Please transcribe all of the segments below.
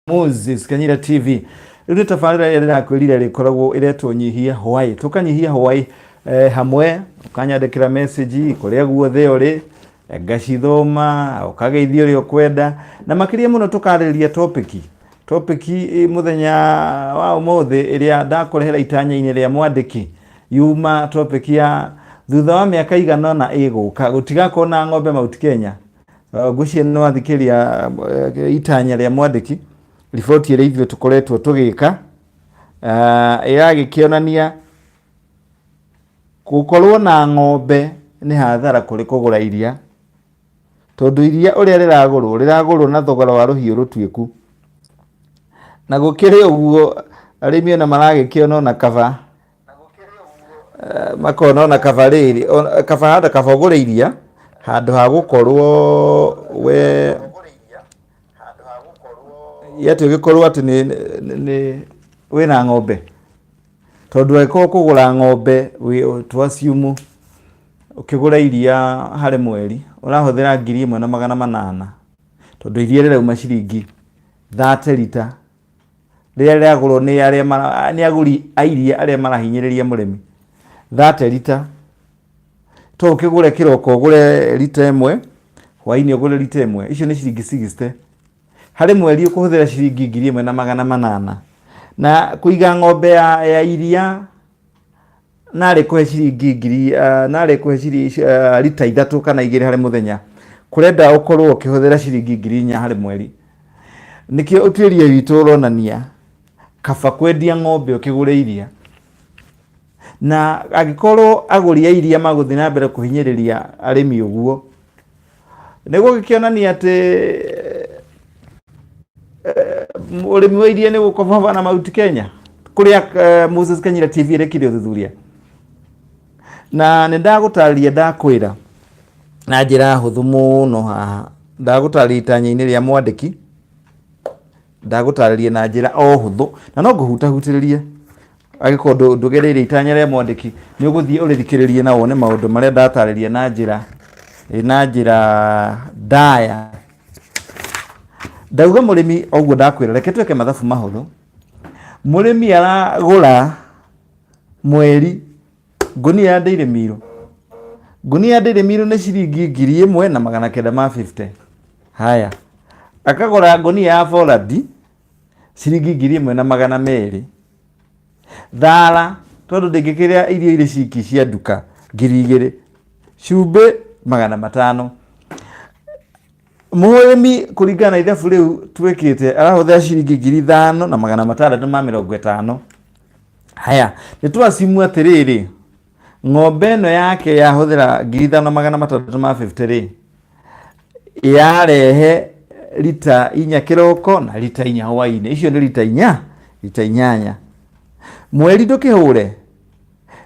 Moses Kanyira TV. Rĩu nĩ tabarĩra ĩrĩa ndĩrakwĩrire ĩrĩkoragwo ĩretwo nyihia hwaĩ. Tũkanyihia hwaĩ hamwe, ũkanyandĩkĩra message kũrĩa guothe ũrĩ, ngacithoma, ũkageithia ũrĩa ũkwenda, na makĩria mũno tũkarĩrĩria topic. Topic mũthenya wa ũmũthĩ ĩrĩa ndakũrehera itanya-inĩ rĩa mwandĩki yuma topic ya thutha wa mĩaka igana ũna ĩgũka gũtigakorwo na ng'ombe Mount Kenya. Ngwĩciria nĩ wathikĩrĩria itanya rĩa mwandĩki riboti ĩrĩa ithuĩ tũkoretwo tũgĩka ĩragĩkĩonania gũkorwo na ng'ombe nĩ hathara kũrĩ kũgũra iria, tondũ iria ũrĩa rĩragũrwo rĩragũrwo na thogora wa rũhiũ rũtuĩku. Na gũkĩrĩ ũguo arĩmi ona maragĩkĩona ona kaba makona ona kaba rĩrĩ kaba handũ kaba ũgũre iria handũ ha gũkorwo we atĩ ũgĩkorwo atĩ nĩ wĩna ng'ombe, tondũ angĩkorwo ũkũgũra ng'ombe tũ assume ũkĩgũra iria harĩ mweri ũrahũthĩra 1800 tondũ iria rĩrauma ciringi 30 rita. Rĩrĩa rĩragũrwo nĩ arĩa nĩ agũri a iria arĩa marahinyĩrĩria mũrĩmi. 30 rita. To ũkĩgũre kĩroko ũgũre rita ĩmwe, hwainĩ ũgũre rita ĩmwe. Icio nĩ ciringi 60. Harĩ mweri ũkũhũthĩra ciringi 1800. Na kũiga ng'ombe ya iria narĩ kũhe ciringi ngiri narĩ kũhe ciringi rita 3 kana 2 harĩ mũthenya, kũrenda ũkorwo ũkĩhũthĩra ciringi 4000 harĩ mweri. Nĩkĩo ũtuĩria witũ ũronania kaba kwendia ng'ombe ũkĩgũre iria. Na angĩkorwo agũri a iria magũthiĩ na mbere kũhinyĩrĩria arĩmi ũguo, nĩ gũgĩkĩonania atĩ ũrĩmi wa iria nĩ gũkoboba na Mount Kenya kũrĩa Moses Kanyira TV ĩrekire ũthuthuria. Na nĩ ndagũtarĩria ndakwĩra na njĩra hũthũ mũno haha, ndagũtarĩria itanya-inĩ rĩa mwandĩki, ndagũtarĩria na njĩra o hũthũ na no ngũhutahutĩrĩrie angĩkorwo ndũgereire itanya rĩa mwandĩki nĩ ũgũthiĩ ũrĩthikĩrĩrie na wone maũndũ marĩa ndatarĩria na njĩra na njĩra ndaya. Ndauga mũrĩmi o ũguo ndakwĩra, reke twĩke mathabu mahũthũ. Mũrĩmi aragũra mweri ngũnia ya Dairy Meal. Ngũnia ya Dairy Meal nĩ ciringi 1950. Haya, akagũra ngũnia ya Foradi ciringi 1200. Thara tondũ ndĩngĩkĩrĩa irio irĩ ciki cia nduka 2000. Cumbĩ 500. Mũrĩmi kũringana na ithabu rĩu twĩkĩte arahũthĩra ciringi 5650. Haya, nĩ twacimu atĩrĩrĩ, ng'ombe ĩno yake yahũthĩra 5650 rĩ, yarehe rita 4 kĩroko na rita 4 hwainĩ. Icio nĩ rita 4, rita 8. Mweri ndũkĩhũre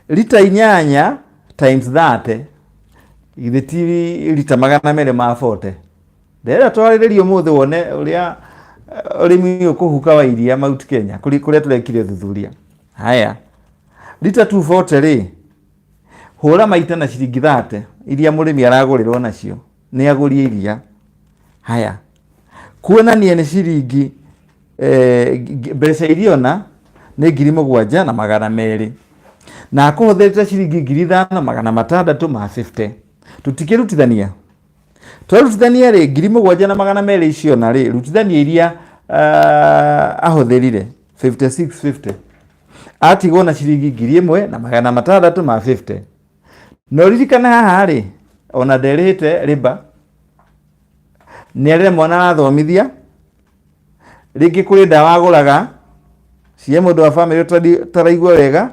rita 8 times 30, githĩ ti rita 240. Ndĩrenda twarĩrĩrie ũmũthĩ wone ũrĩa ũrĩmi ũkũhuka wa iria Mount Kenya kũrĩa tũrekire ũthuthuria. Haya, rita 240 rĩ, hũra maita na ciringi 30 iria mũrĩmi aragũrĩrwo nacio nĩ agũri a iria. Haya, kuonania nĩ ciringi mbeca iria ona nĩ 7200 na akũhũthĩrĩte ciringi 5650. Tũtikĩrutithania, twarutithania rĩ 7200 icio na rĩ rutithania iria ahũthĩrire 5650 atigwo na ciringi 1650. Na ũririkane haha rĩ ona nderĩhĩte rĩba, nĩ arĩ mwana arathomithia, rĩngĩ kũrĩ ndawa agũraga cia mũndũ wa bamĩrĩ ũtaraigua wega,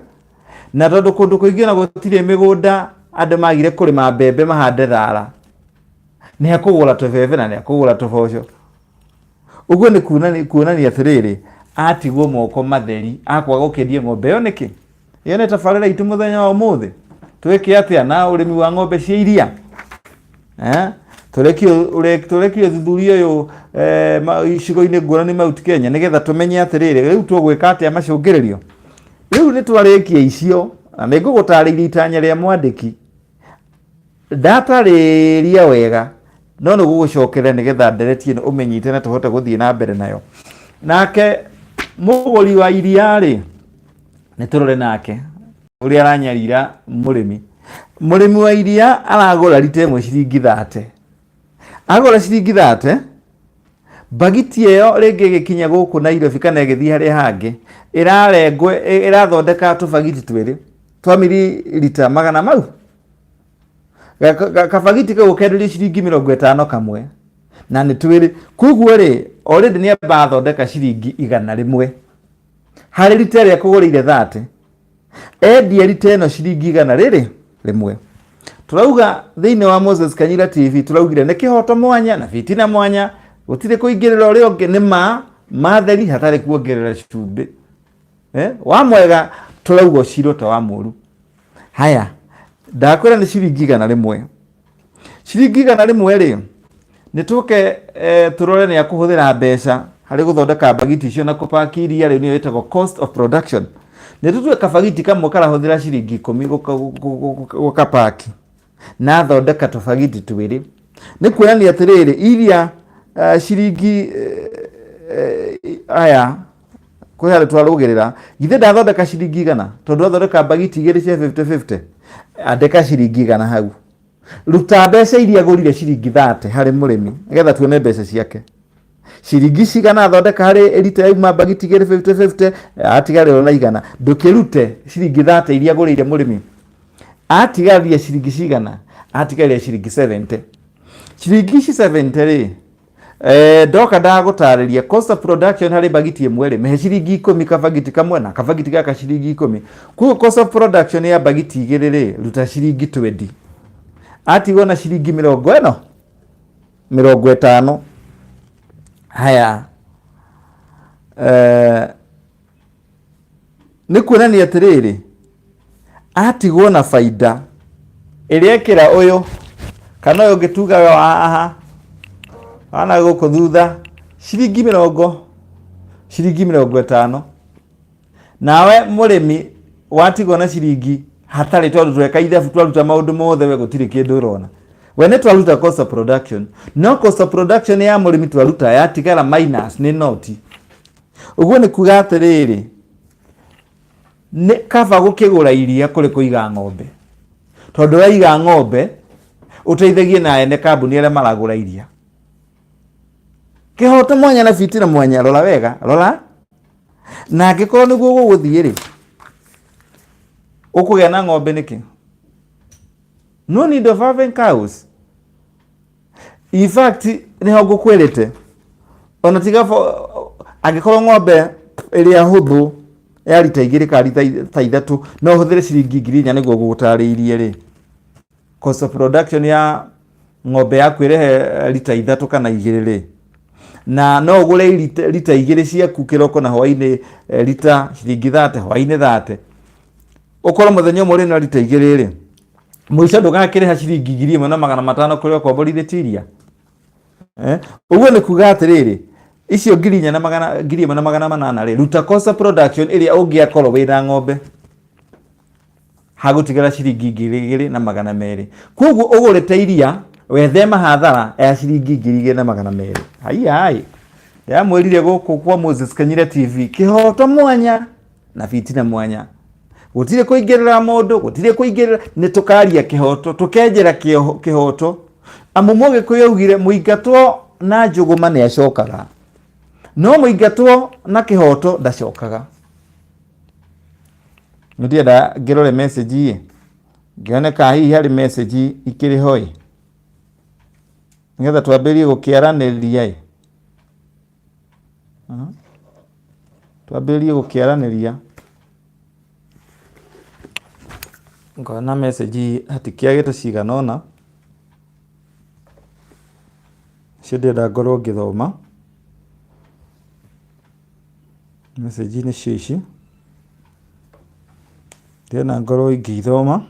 na tondũ kũndũ kũingĩ ona gũtirĩ mĩgũnda andũ magire kũrĩma mbembe mahande thara, nĩ akũgũra tũbebe na nĩ akũgũra tũboco. Ũguo nĩ kuonania atĩrĩrĩ, atigwo moko matheri akwaga gũkĩendia ng'ombe ĩyo nĩkĩ? Ĩyo nĩ tabarĩra itũ mũthenya wa ũmũthĩ. Twĩke atĩa na ũrĩmi wa ng'ombe cia iria? Tũrekie ũthuthuria ũyũ icigo-inĩ ngũrani Mount Kenya nĩgetha tũmenye atĩrĩrĩ, rĩu tũgwĩka atĩa macũngĩrĩrio. Rĩu nĩ twarĩkia icio na nĩ ngũgũtarĩria itanya rĩa mwandĩki. Ndatarĩria wega no nĩ gũgũcokerera nĩgetha ndereti ĩno ũmĩnyite na tũhote gũthiĩ na mbere nayo. Nake mũgũri wa iria rĩ, nĩ tũrore nake ũrĩa aranyarira mũrĩmi. Mũrĩmi wa iria aragũra rita ĩmwe ciringi 30. Agũra ciringi 30, mbagiti ĩyo rĩngĩ ĩgĩkinya gũkũ Nairobi kana ĩgĩthiĩ harĩa hangĩ, ĩrarengwo, ĩrathondeka tũbagiti twĩrĩ twa mililita magana mau. Kabagiti kau ũkenderio ciringi 50 kamwe na nĩ twĩrĩ. Koguo rĩ, already nĩ amba athondeka ciringi 100 harĩ rita ĩrĩa akũgũrĩire 30. Endia rita ĩno ciringi igana rĩrĩ rĩmwe. Tũrauga thĩinĩ wa Moses Kanyira TV, tũraugire nĩ kĩhoto mwanya na bitina mwanya, gũtirĩ kũingĩrĩra ũrĩa ũngĩ, nĩ ma matheri hatarĩ kuongerera cumbĩ. Wa mwega tũrauga ũcirwo ta wa mũru. Haya, ndakwĩra nĩ ciringi 100. Ciringi 100 rĩ, nĩ tũke tũrore nĩ akũhũthĩra mbeca harĩ gũthondeka mbagiti icio na kũpaki iria rĩu, nĩyo ĩtagwo cost of production. Nĩ tũtue kabagiti kamwe karahũthĩra ciringi 10 gũkapaki, na athondeka tũbagiti twĩrĩ. Nĩ kuonania atĩrĩrĩ, iria ciringi aya kwĩ harĩa twarũgĩrĩra, githĩ ndathondeka ciringi 100, tondũ athondeka mbagiti igĩrĩ cia 50-50, andĩka ciringi 100 hau. Ruta mbeca iria agũrire ciringi 30 harĩ mũrĩmi, nĩgetha tuone mbeca ciake. Ciringi cigana athondeka harĩ rita yauma mbagiti igĩrĩ 50-50, atigarĩrwo na 100. Ndũkĩrute ciringi 30 iria agũrĩire mũrĩmi, atigaria ciringi cigana, atigaria ciringi 70. Ciringi ici 70 rĩ, ndoka ndagũtarĩria cost of production harĩ mbagiti ĩmwe rĩ, mĩhe ciringi 10 kabagiti kamwe na kabagiti gaka ciringi 10. Koguo cost of production ya mbagiti igĩrĩ rĩ, ruta ciringi 20. Atigwo na ciringi mĩrongo ĩno, 50. Haya, nĩ kuonania atĩrĩrĩ, atigwo na baida ĩrĩa ĩkĩra ũyũ kana ũyũ ũngĩ tugaga wa haha wana gũkũ thutha ciringi mĩrongo, ciringi 50. Nawe mũrĩmi watigwo na ciringi hatarĩ, tondũ tweka ithabu twaruta maũndũ mothe, we gũtirĩ kĩndũ ũrona. We nĩ twaruta cost of production, no cost of production ya mũrĩmi twaruta yatigara minus nĩ noti. Ũguo nĩ kuga atĩrĩrĩ, nĩ kaba gũkĩgũra iria kũrĩ kũiga ng'ombe, tondũ waiga ng'ombe ũteithagie na ene kambuni arĩa maragũra iria. Kĩhoto mwanya na bitina mwanya, rora wega, rora. Na angĩkorwo nĩguo gũgũthiĩ rĩ, ũkũgĩa na ng'ombe nĩkĩ? No need of having cows. In fact, nĩho ngũkwĩrĩte, ona tiga angĩkorwo ng'ombe ĩrĩa hũthũ ya rita igĩrĩ kana rita ta ithatũ, no ũhũthĩre ciringi 4,000 nĩguo ngũgũtarĩirie rĩ. Cost of production ya ng'ombe yaku ĩrehe rita ithatũ kana igĩrĩ rĩ, na no ũgũre rita igĩrĩ ciaku kĩroko na hwainĩ, rita ciringi 30, hwainĩ 30. Ũkorwo mũthenya ũmwe ũrĩ na rita igĩrĩ rĩ, mũico ndũgakĩrĩha ciringi 1,500 kũrĩa ũkomborithĩtie iria. Ũguo nĩ kuga atĩrĩrĩ, icio ngiri inya na magana, 1,800 rĩ, ruta cost of production ĩrĩa ũngĩakorwo wĩna ng'ombe, hagũtigara ciringi 2,200. Koguo ũgũrĩte iria wethema hathara ya ciringi 2,200. Haiya, ndĩramwĩrire gũkũ kwa Moses Kanyira TV, kĩhoto mwanya na bitina mwanya. Gũtirĩ kũingĩrĩra mũndũ, gũtirĩ kũingĩrĩra, nĩ tũkaria kĩhoto, tũkenjera kĩhoto. Amu Mũgĩkũyũ augire mũingatwo na njũgũma nĩ acokaga, no mũingatwo na kĩhoto ndacokaga. Nĩ ndĩrenda ngĩrore message ĩ, ngĩone kana hihi harĩ message ikĩrĩ ho ĩ, nĩgetha twambĩrĩrie gũkĩaranĩria ĩ. Twambĩrĩrie gũkĩaranĩria. Ngona message hatikĩagĩte cigana ũna, icio ndĩrenda ngorwo ngĩthoma. Message nĩcio ici, ndĩrenda ngorwo ngĩithoma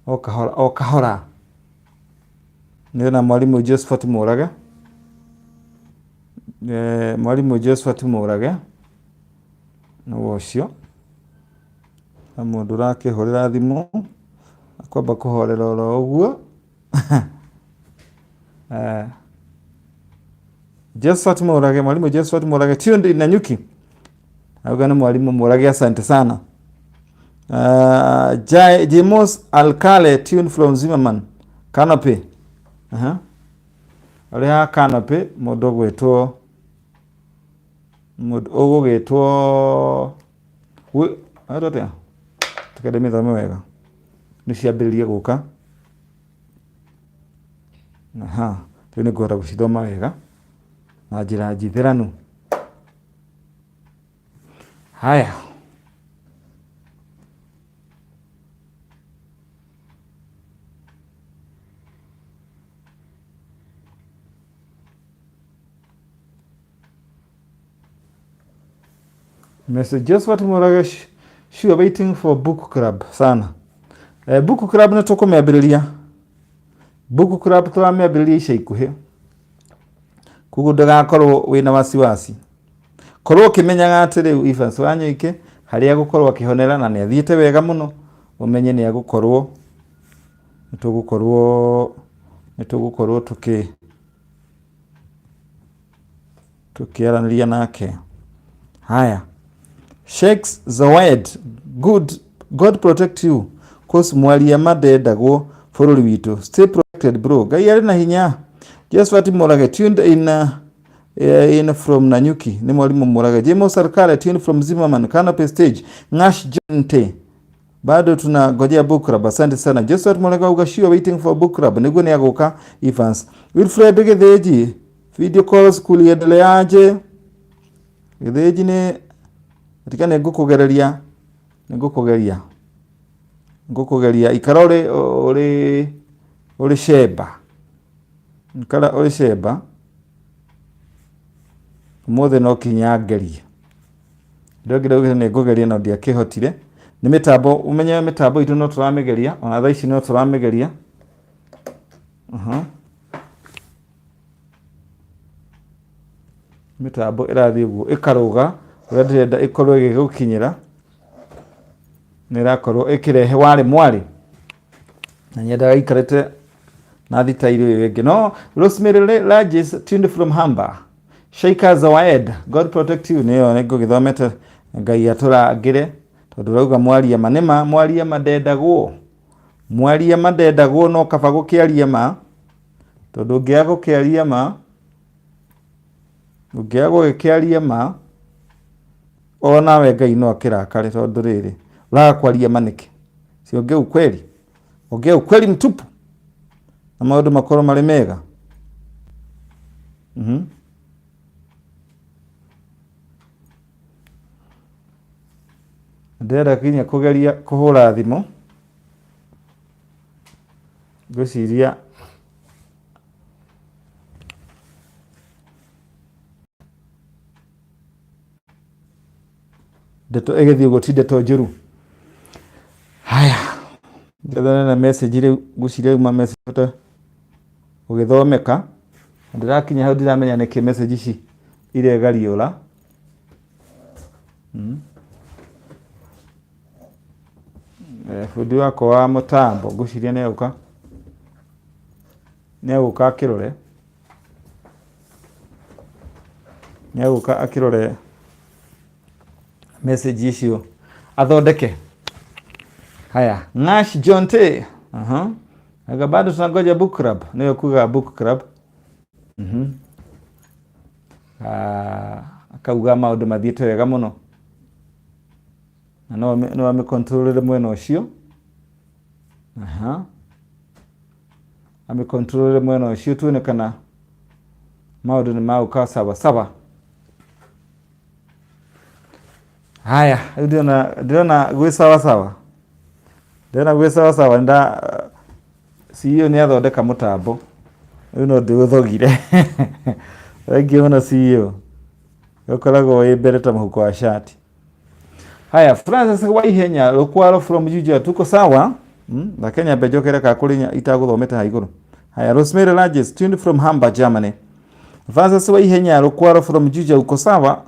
o kahora o kahora. Ndĩrona mwarimũ Josephat Mũrage, mwarimũ Josephat Mũrage nĩwe ũcio, na mũndũ ũrakĩhũrĩra thimũ akwamba kũhorera oro ũguo. Josephat Murage, mwalimu Josephat Murage tuned in Nanyuki. Auga nĩ mwalimu Murage, asante sana. Jemos Alkale tuned from Zimmerman Canopy. Aha. Arĩ ha Canopy mũndũ ũgwĩtwo mũndũ ũgũgĩtwo etwo atĩa? Reke ndĩmĩthome wega. Nĩ ciambĩrĩria gũka. Aha, rĩu nĩ ngũhota gũcithoma wega na njĩra njithĩranu. Haya. Message Josephat Murage, sure waiting for book club sana. Book club nĩ tũkũmĩambĩrĩria. Book club tũramĩambĩrĩria ica ikuhĩ. Koguo ndũgakorwo wĩna wasiwasi. Korwo ũkĩmenyaga atĩ rĩu Evans Wanyoike harĩa agũkorwo akĩhonera na nĩ athiĩte wega mũno, ũmenye nĩ agũkorwo nĩ tũgũkorwo nĩ tũgũkorwo tũkĩ tũkĩaranĩria nake. Haya, Sheikhs Zawed, good God protect you cause mwaria ma ndendagwo bũrũri witũ. Stay protected bro. Ngai arĩ na hinya. Josephat Murage tuned in from Nanyuki. Nĩ mwarimũ Murage. James Sarkare tuned from Zimmerman Canopy Stage. Ngash Jonte bado tunangojea book club. Asante sana Josephat Murage auga sure waiting for book club. Nĩguo nĩ agũka Evans. Wilfred Gĩthĩnji, video calls kuliendeleaje? Gĩthĩnji nĩ tiga nĩ ngũkũgereria nĩ ngũkũgeria ngũkũgeria ikara ũrĩ ũrĩ ũrĩ cemba ikara ũrĩ cemba ũmũthĩ no kinya ngerie ndongire uge nĩ ngũgeria no ndiakĩhotire nĩ mĩtambo ũmenye mĩtambo itũ no tũramĩgeria ona thaa ici no tũramĩgeria. Aha. Mĩtambo ĩrathiĩ ũguo ĩkarũga ũrĩa ndĩrenda ĩkorwo ĩgĩgũkinyĩra nĩ ĩrakorwo ĩkĩrehe warĩ mwarĩ na nyendaga ikarĩte na thitairi ũyũ ĩngĩ no Rosemary Rajes tuned from Hamba Sheikha Zawaed God protect you nĩyo nĩ ngũgĩthomete Ngai atũrangĩre tondũ ũrauga mwaria ma nĩma mwaria ma ndendagwo mwaria ma ndendagwo no kaba gũkĩaria ma tondũ ũngĩaga gũkĩaria ma ũngĩaga gũgĩkĩaria ma onawe Ngai no akĩrakare tondũ rĩrĩ ũraga kwaria ma nĩkĩ? Si ongea ukweli, ongea ukweli mtupu na maũndũ makorwo marĩ mega. Ndĩrenda nginya kũgeria kũhũra thimũ ngwĩciria ndeto ĩgĩthiĩ ũguo ti ndeto njũru. Haya, ndethane na message rĩu ngwĩciria yuma message hote gũgĩthomeka. Ndĩrakinya hau ndiramenya nĩkĩ message ici iregariũra. Bundi wakwa wa mũtambo ngwĩciria nĩ egũka nĩ egũka akĩrore nĩ egũka akĩrore message icio athondeke. Haya, Ngash John T. Aha. Aga bado tunangoja book club. Niyo kuga book club. Akauga maũndũ mathiĩte wega mũno na no amĩkontrolere mwena ũcio. Aha. Amĩkontrolere mwena ũcio tuone kana maũndũ nĩ magũka sawa sawa. Haya, rĩu ndĩrona ndĩrona gwĩ sawa sawa. Ndĩrona gwĩ sawa sawa nda CEO nĩ athondeka mũtambo. Rĩu no ndĩũthogire. Thengiũ mũno CEO. Ũkoragwo wĩ mbere ta mũhuko wa shati. Haya, Francis Waihenya Rukwaro from Juja, tuko sawa? Reke nyambe njokere ka kũrĩ itagũthomete ha igũrũ. Haya, Rosemary Rajes tuned from Hamburg, Germany. Francis Waihenya Rukwaro from Juja, uko sawa?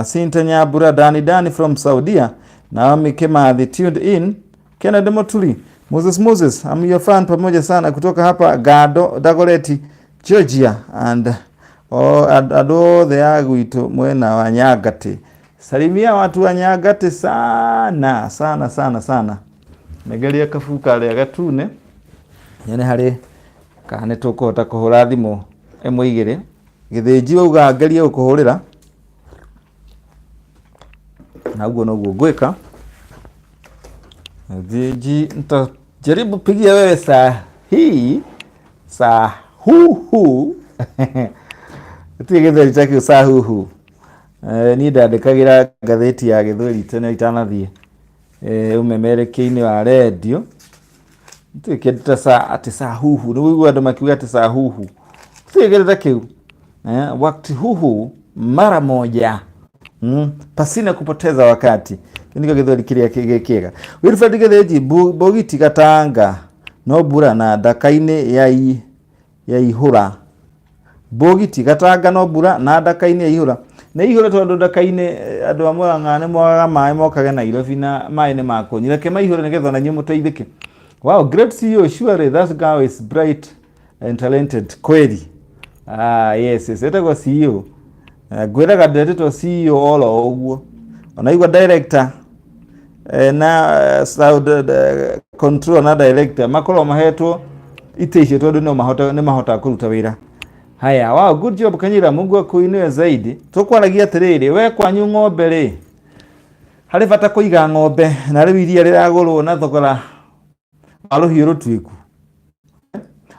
Sinta Nyambura Dani Dani from Saudia. Naomi Kimathi tuned in. Kennedy Moturi, Moses Moses, I'm your fan pamoja sana kutoka hapa Gado Dagoretti, Georgia and O andũ othe a gwitũ mwena wa Nyangatĩ. Salimia watu wa Nyangatĩ sana sana sana sana. Nengeria kabuku karĩa gatune nyone harĩ kana nĩ tũkũhota kũhũra thimũ ĩmwe igĩrĩ. Gĩthĩnji wauga ngerie gũkũhũrĩra na ũguo noguo ngwĩka. Gĩthĩnji nitajaribu pigia wewe saa hii saa huhu gũtirĩ gĩthweri ta kĩu saa huhu. Niĩ ndandĩkagĩra ngathĩti ya gĩthweri tene itanathiĩ ũmemerekia-inĩ wa rendio. Gũtirĩ kĩndũ ta saa atĩ saa huhu, nĩ ũiguaga andũ makiuga atĩ saa huhu. Gũtirĩ kĩndũ ta kĩu. Wakati huhu mara moja pasina kupoteza wakati. Kĩu nĩkĩo gĩthweri kĩrĩa gĩ kĩega. Wilfred Gĩthĩnji, Mbũgiti Gatanga no mbura na Ndaka-inĩ yaihũra. Mbũgiti Gatanga no mbura na Ndaka-inĩ yaihũra. Nĩ ihũre tondũ Ndaka-inĩ andũ a Mũrang'a nĩ mogaga maĩ mokage Nairobi na maĩ nĩ makũnyua. Reke maihũre nĩgetha ona inyuĩ mũteithĩke. Wow, great CEO, surely that girl is bright and talented kweli. Ah, yes, yes, etagwo CEO. Ngwĩraga ndetĩtwo CEO oro ũguo. Ona igua director na sound control na director makoragwo mahetwo itĩ icio tondũ no mahote nĩ mahotaga kũruta wĩra. Haya, wow, good job Kanyira, Mungu akuinue zaidi. Tũkwaragia atĩrĩrĩ, we kwanyu ng'ombe rĩ, harĩ bata kũiga ng'ombe na rĩu iria rĩragũrwo na thogora wa rũhiũ rũtuĩku.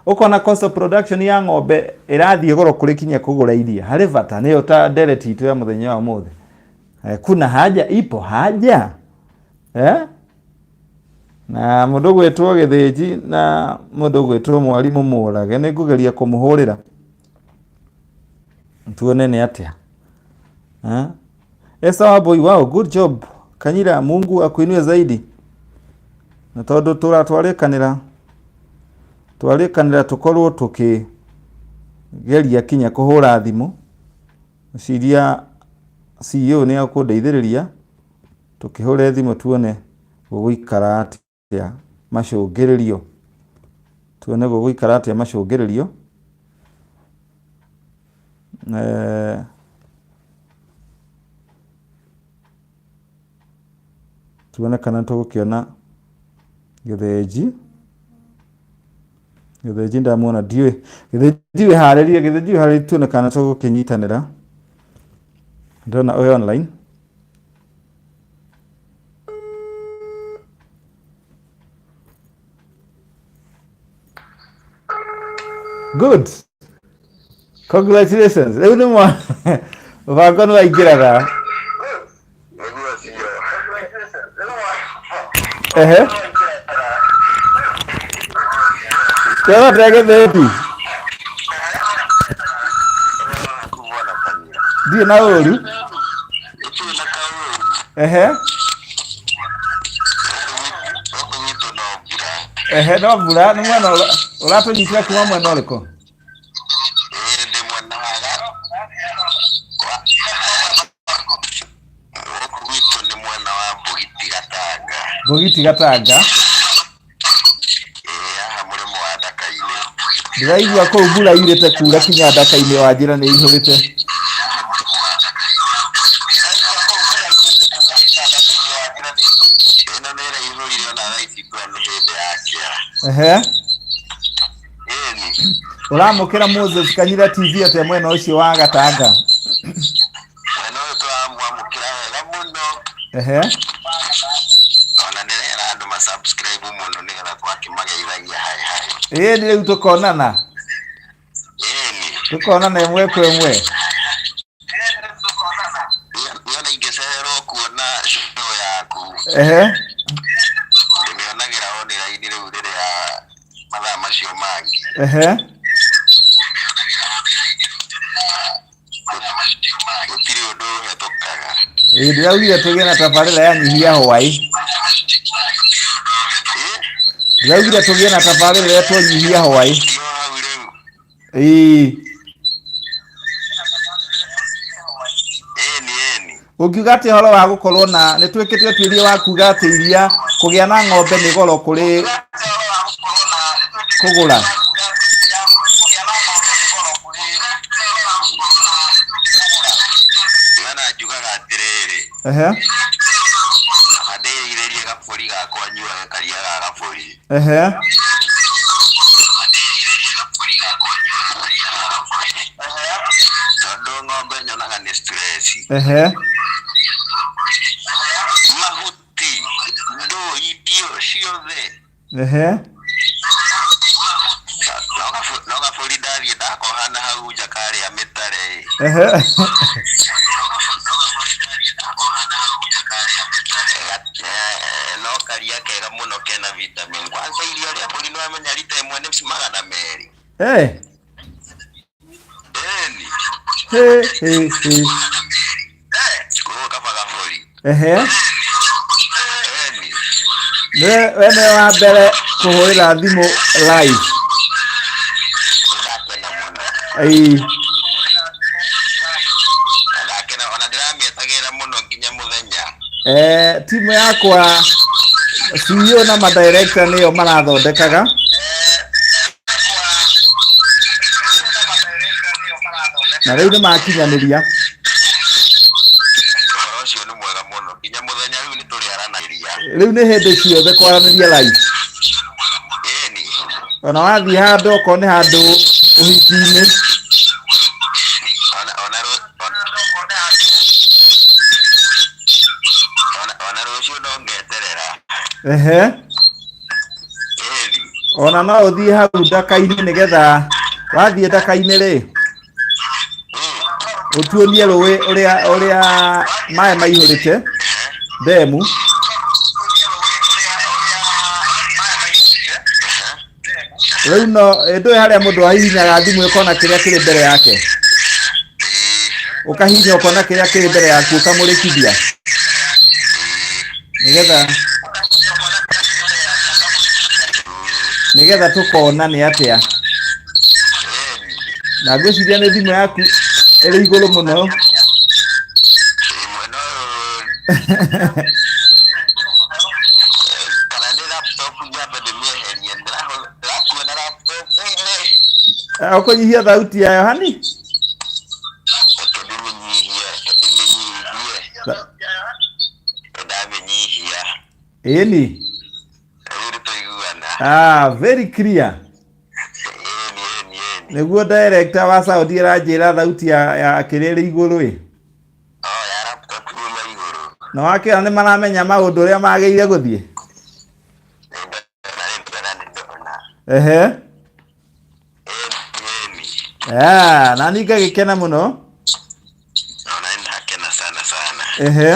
Ũkona cost of production ya ng'ombe ĩrathiĩ goro kũrĩ kinya kũgũra iria. Harĩ bata, nĩyo ta ndereti itũ ya mũthenya wa ũmũthĩ. Kuna haja, ipo haja. Na mũndũ ũgwĩtwo Gĩthĩnji na mũndũ ũgwĩtwo mwarimũ Mũrage nĩ ngũgeria kũmũhũrĩra tuone nĩ atĩa. Esther Wambui, wow, good job Kanyira, Mungu akuinue zaidi. Na tondũ tũratwarĩkanĩra twarĩkanĩra tũkorwo tũkĩgeria kinya kũhũra thimũ ciria CEO nĩ akũndeithĩrĩria tũkĩhũre thimũ tuone gũgũikara atĩa macũngĩrĩrio, tuone gũgũikara atĩa macũngĩrĩrio. Tuone kana tũgũkĩona Gĩthĩnji. Gĩthĩnji ndamuona ndiũĩ. Gĩthĩnji wĩharĩrie, Gĩthĩnji wĩharĩrie tuone kana tũgũkĩnyitanĩra. Ndĩrona wĩ online. Good. Congratulations. Rĩu nĩ mwa mũbango nĩ waingĩraga. Nĩguo cio. Ehe. Tena tegetheti. Bwana Kanyira. Ndirĩ na ũru. Gũtirĩ na kaũru. Ehe. Gũkũ gwitũ no mbura. Ehe, no mbura nĩ mwena ũratũnyitĩra kuma mwena ũrĩkũ? Ĩĩ ndĩ mwena wa gũkũ gwitũ nĩ mwena wa Mbũgiti Gatanga. Mbũgiti Gatanga. Ĩĩ haha mũrĩmo wa Ndaka-inĩ. Ndĩraigua kũu mbura yurĩte kura kinya Ndaka-inĩ wa njĩra nĩ ihũrĩte. Ĩno nĩ ĩraihũrire ona thaa ici mbura nĩ hĩndĩ ya kĩa. Ehe. Ĩni. Ũramũkĩra Moses Kanyira TV atĩa mwena ũcio wa Gatanga? Mwena ũyũ tũramwamũkĩra wega mũno. Ehe. Ona ndĩrera andũ ma subscribe mũno nĩgetha twakĩmageithagia hai hai. Ĩĩ nĩ rĩu tũkonana. Ĩni. Tũkonana ĩmwe kwa ĩmwe. Niĩ ona ingĩcererwo kuona show yaku. Ehe. Ndĩmĩonagĩra online rĩu rĩrĩa mathaa macio mangĩ. Ehe. Gũtirĩ ũndũ ũhetũkaga. Ĩĩ ndĩraugire tũgĩe na tabarĩra ya nyihia hwaĩ. Ndĩraugire tũgĩe na tabarĩra ĩretwo nyihia hwaĩ. Tigo hau rĩu. Ĩĩ. Ĩni ĩni. Ũngiuga atĩa ũhoro wa gũkorwo na nĩ twĩkĩte ũtuĩria wa kuga atĩ iria kũgĩa na ng'ombe nĩ goro kũrĩ kũgũra? Ehe. Kaba ndĩrĩithĩrie gabũri gakwa nyuage karia ga gabũri. Ehe. Tondũ ng'ombe nyonaga nĩ stress. Ehe. Mahuti, ndũ, irio ciothe. Ehe. No gabũri ndathiĩ ndakoha na hau nja karĩa mĩtare. Ehe. No karia kega mũno kena vitamin. Kwanza iria rĩa mbũri nĩwamenya rita ĩmwe nĩ 200. Eh. Ĩni. He he he. Koguo kaba gabũri. Ehe. Ĩni. Nĩwe we nĩwe wa mbere kũhũrĩra thimũ live. Ndakena mũno. Ĩĩ. Ndakena ona ndĩramĩetagĩrĩra mũno nginya mũthenya. Eh, timu yakwa CEO na madirector nĩo marathondekaga. Na rĩu nĩ makinyanĩria. Ũhoro ũcio nĩ mwega mũno nginya mũthenya rĩu nĩ tũrĩaranagĩria. Rĩu nĩ hĩndĩ ciothe kwaranĩria live. Ĩni. Ona wathiĩ handũ okorwo nĩ handũ ũhiki-inĩ. Ona ona rũ- ona ona rũciũ no ngeterera. Ehe. Ĩni. Ona no ũthiĩ hau ndaka-inĩ nĩgetha wathiĩ ndaka-inĩ rĩ ũtuonie rũĩ ũrĩa ũrĩa maĩ maihũrĩte ndemu. Rĩu no ndũĩ harĩa mũndũ ahihinyaga thimũ ĩkona kĩrĩa kĩrĩ mbere yake. Ũkahihinya ũkona kĩrĩa kĩrĩ mbere yaku ũkamũrĩkithia. Nĩgetha nĩgetha tũkona nĩ atĩa. Na ngwĩciria nĩ thimũ yaku ĩrĩ igũrũ mũno. Mwena ũyũ kana nĩ laptop njambe ndĩmĩeherie ndĩrakuona laptop ĩrĩ. Ũkũnyihia thauti yayo hani? Reke ndĩmĩnyihie, reke ndĩmĩnyihie. Ndamĩnyihia. Ĩni. Rĩu nĩtwaiguana. Ah, very clear. Ĩni, ĩni, ĩni. Nĩguo director wa sound aranjĩra thauti ya ya kĩrĩa ĩrĩ igũrũ ĩ. Oh, ya laptop yuma igũrũ. Na wakĩona nĩ maramenya maũndũ ũrĩa magĩrĩire gũthiĩ. Nĩndona, nĩndona, nĩndona. Ehe. Ĩni, ĩni. Ah, na niĩ ngagĩkena mũno. Ona nĩndakena sana sana. Ehe.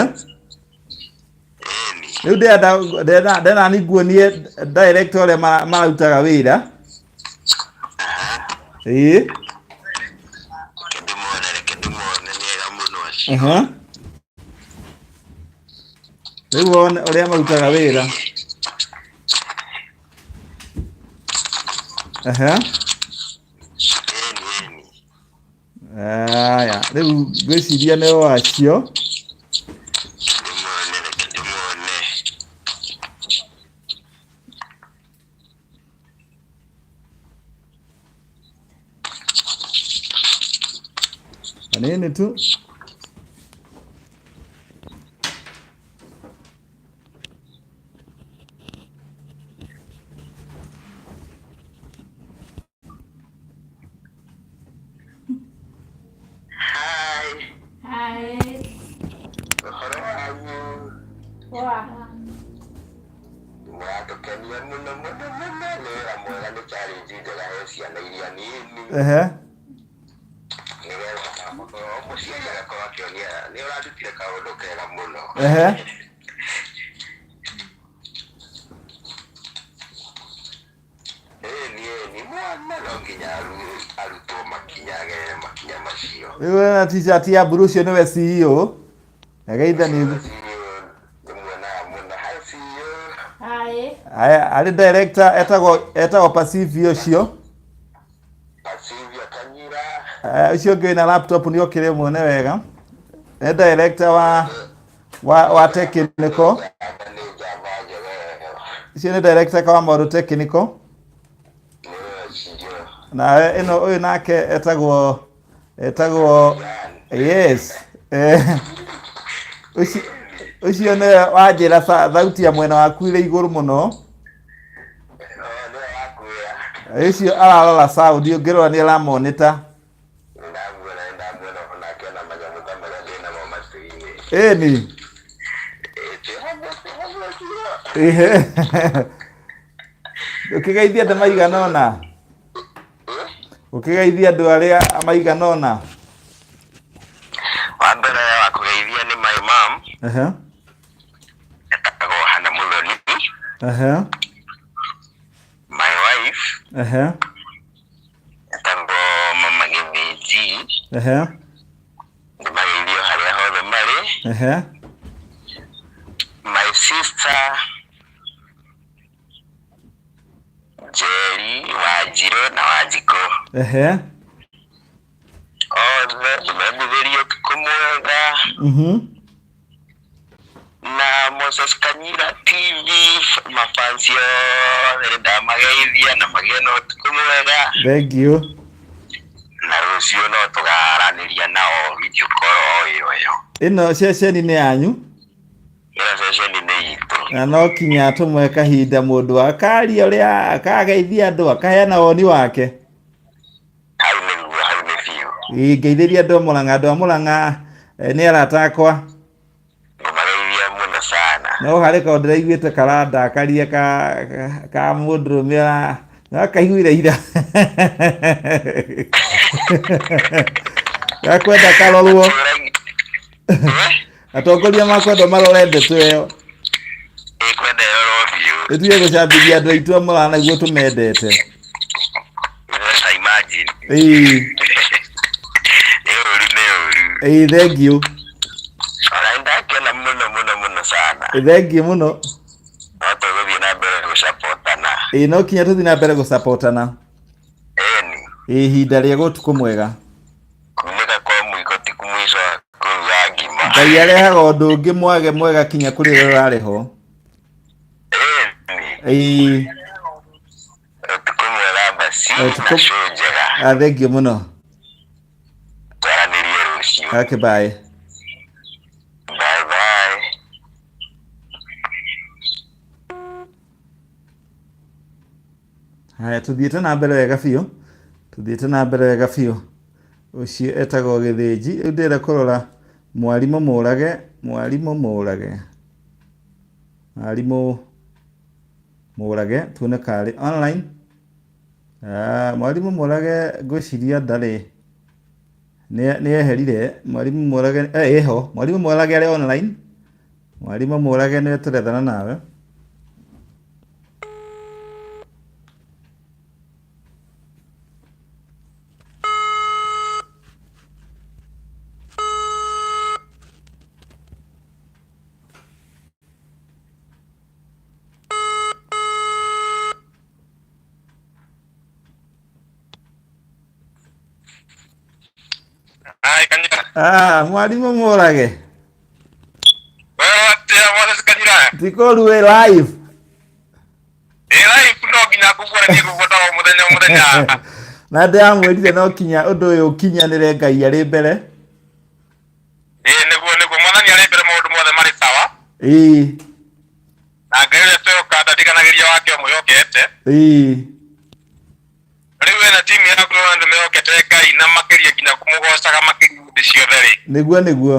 Ĩni. Rĩu ndĩrenda ndĩrenda ndĩrenda niĩ nguonie director ũrĩa mararutaga wĩra. Ĩĩ. Reke ndĩmone, reke ndĩmone nĩ ega mũno acio. Ehe. Rĩu wone ũrĩa marutaga wĩra. Ehe. Ĩni, ĩni. Aya, rĩu ngwĩciria nĩ o acio. Ndĩmone, reke ndĩmone. Hanini tu. Hi. Hi. Ũhoro wanyu? Poa. Mũratũkenia mũno mũno mũno. Nĩ wĩra mwega, nĩ challenge njega he ciana iria nini. Ehe. Nĩgetha o mũciari agakorwo akĩonia nĩ ũrarutire kaũndũ kega mũno. Ehe. Ĩni, ĩni, mwana no nginya arutwo makinya agerere makinya macio. Rĩu wena t-shirt ya blue ũcio nĩwe CEO. Ageitha nĩ Ndĩmuonaga mũno. Hi CEO. Hi. Aya, arĩ director etagwo etagwo Pacifi ũcio. Pasivia Kanyira. Ũcio ũngĩ wĩna laptop nĩ okĩre muone wega. Nĩ director wa wa wa technical. Njamba nĩ njamba njega ĩyo. Ũcio nĩ director wa maũndũ technical. Nĩwe CEO. Na ĩno ũyũ nake etagwo etagwo yes. Eh, Ũcio nĩwe wanjĩra thauti ya mwena waku ĩrĩ igũrũ mũno. Nĩwe wakwĩra. Ũcio ararora sound, ũngĩrora nĩ aramonita. Ndamuona, ndamuona onake na manyamũ ta marĩa ndĩ namo matũ-inĩ. Ĩni. Ĩ, twĩ hamwe, twĩ hamwe biũ. Ĩhĩ. Ũkĩgeithia andũ maigana ũna. Ũkĩgeithia andũ arĩa maigana ũna. Wa mbere wa kũgeithia nĩ my mom. Ehe. Etagwo Hannah Muthoni. Ehe. My wife. Ehe. Etagwo Mama Gĩthĩnji. Ehe. Nĩmageithio harĩa hothe marĩ. Ehe. My sister Njeri, Wanjirũ na Wanjikũ. Ehe. Othe ndĩmaiguithĩrie ũtukũ mwega. Na Moses Kanyira TV mafansi othe nĩndamageithia na magĩe na ũtukũ mwega. Thank you. Na rũciũ no tũgaranĩria nao video call o ĩyo ĩyo. Ĩno ceceni nĩ yanyu? Ĩno ceceni nĩ itũ. Na no kinya tũmwe kahinda mũndũ akaria ũrĩa akageithia andũ akaheana woni wake. Hau nĩguo, hau nĩ biũ. Ĩ, ngeithĩria andũ a Mũrang'a, andũ a Mũrang'a nĩ arata akwa. Ngũmageithia mũno sana. No harĩ kaũndũ ndĩraiguĩte karandakaria ka mũndũrũme gakaiguire ira. Gakwenda karorwo. Atongoria makwenda marore ndeto ĩyo. Ĩkwenda ĩrorwo biũ. Ĩtige gũcambithia andũ aitũ a Mũrang'a nĩguo tũmendete. Sasa imagine. Ĩĩ. Nĩ ũru, nĩ ũru. Ĩĩ, thank you. Ona nĩndakena mũno mũno mũno sana. Ĩĩ, thank you mũno. No tũgũthiĩ na mbere gũcapotana. Ĩĩ, no kinya tũthiĩ na mbere gũcapotana. Ĩni. Ĩĩ, ihinda rĩega, ũtukũ mwega. Kunĩka kwa mũiko ti mũico wa kũruga ngima. Ngai arehaga ũndũ ũngĩ mwage mwega kinya kũrĩ ũrĩa ũrarĩ ho. Ĩni. Ĩĩ. Ũtukũ mwega basi, Ũtukũ- na show njega. Ah, thank you mũno. Twaranĩrie rũciũ. Okay, bye. Bye bye. Haya, tuthiĩte na mbere wega biũ, tuthiĩte na mbere wega biũ. Ũcio etagwo Gĩthĩnji. Rĩu ndĩrenda kũrora mwarimũ mũrage, mwarimũ mũrage, mwarimũ mũrage, tuone karĩ online. Ah, mwarimũ mũrage ngwĩciria ndarĩ, nĩ eherire. Mwarimũ mũrage, ĩho. Mwarimũ mũrage arĩ online. Mwarimũ mũrage nĩwe tũrethana nawe. Ai, Kanyira. Ah, mwarimũ mũrage. Wewe atia Moses Kanyira. Tikoru wĩ live. Ĩ live no nginya ngũbuata niĩ ngũbuata o mũthenya o mũthenya. Na ndĩramwĩrire no kinya ũndũ ũyũ ũkinyanĩre Ngai arĩ mbere. Ĩ nĩguo, nĩguo mwathani arĩ mbere maũndũ mothe marĩ sawa. Ĩĩ. Na Ngai ũrĩa twĩhoka ndatiganagĩria wake ũmwĩhokete. Ĩĩ. Rĩu wĩna timu yaku na andũ mehokete Ngai na makĩria nginya kũmũgocaga makĩria hĩndĩ ciothe rĩ. Nĩguo, nĩguo.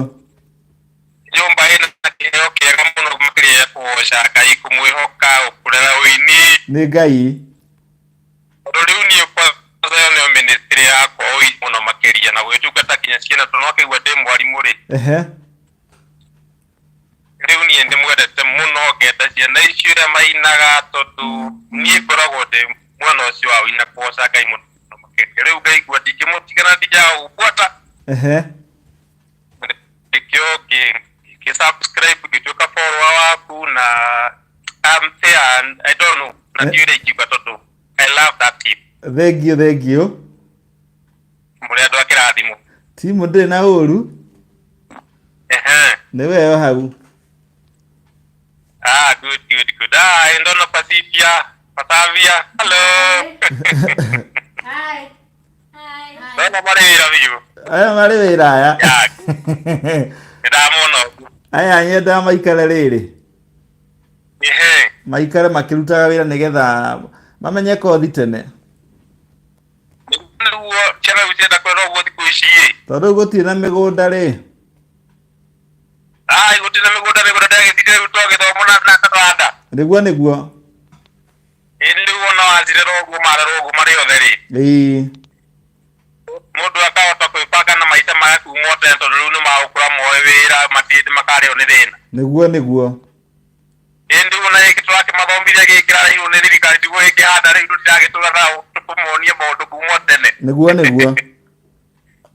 Nyũmba ĩna kĩheo kĩega mũno makĩria ya kũgoca Ngai, kũmwĩhoka, kũrera ũini. Nĩ Ngai. Tondũ rĩu niĩ kwanza ĩyo nĩyo ministry yakwa ũini mũno makĩria na gwĩtungata nginya ciana tondũ no kĩigua ndĩ mwarimũ rĩ. Ehe. Rĩu niĩ ndĩmwendete mũno ngenda ciana icio ũrĩa mainaga tondũ niĩ ngoragwo ndĩ mwena ũcio wa ũina kũgoca Ngai mũno makĩria. Rĩu ngaigua ndingĩmũtiga na ndinjaga gũbuata. Ehe. Nĩkĩo ngĩ subscribe ngĩtuĩka follower waku na I'm there and I don't know na ndiũĩ ũrĩa ingiuga tondũ I love that team. Thank you, thank you. Mũrĩ andũ a kĩrathimo. Timu ndĩrĩ na ũru. Ehe. Nĩ weo hau. Ah, good, good, good. Ah, ndona Pasifia, Patavia. Hello. Hi. Hi. Ndona marĩ wĩra biũ. Aya marĩ wĩra aya. Yeah. Nĩndamona. Aya nyendaga maikare rĩrĩ. Ehe. Maikare makĩrutaga wĩra nĩgetha mamenye kothi tene. Nĩguo ciana rĩu cienda kwĩra ũguo thikũ ici ĩ. Tondũ rĩu gũtirĩ na mĩgũnda rĩ. Ai, gũtirĩ na mĩgũnda, mĩgũnda ndĩagĩthire rĩu twagĩthomo na karanda. Nĩguo nĩguo. Ĩ rĩu ona wacirera ũguo marerwo ũguo marĩ othe rĩ. Ĩĩ. Mũndũ akahota kwĩbanga na maica maya kuma o tene tondũ rĩu nĩ magũkũra moe wĩra matirĩ makarĩo nĩ thĩna. Nĩguo nĩguo. Ĩ rĩu ona gĩkĩ tũrakĩmathomithia gĩkĩ kĩrareirwo nĩ thirikari tiguo gĩkĩhanda rĩu tũtiragĩtũra nao tũmonie maũndũ kuma o tene. Nĩguo nĩguo.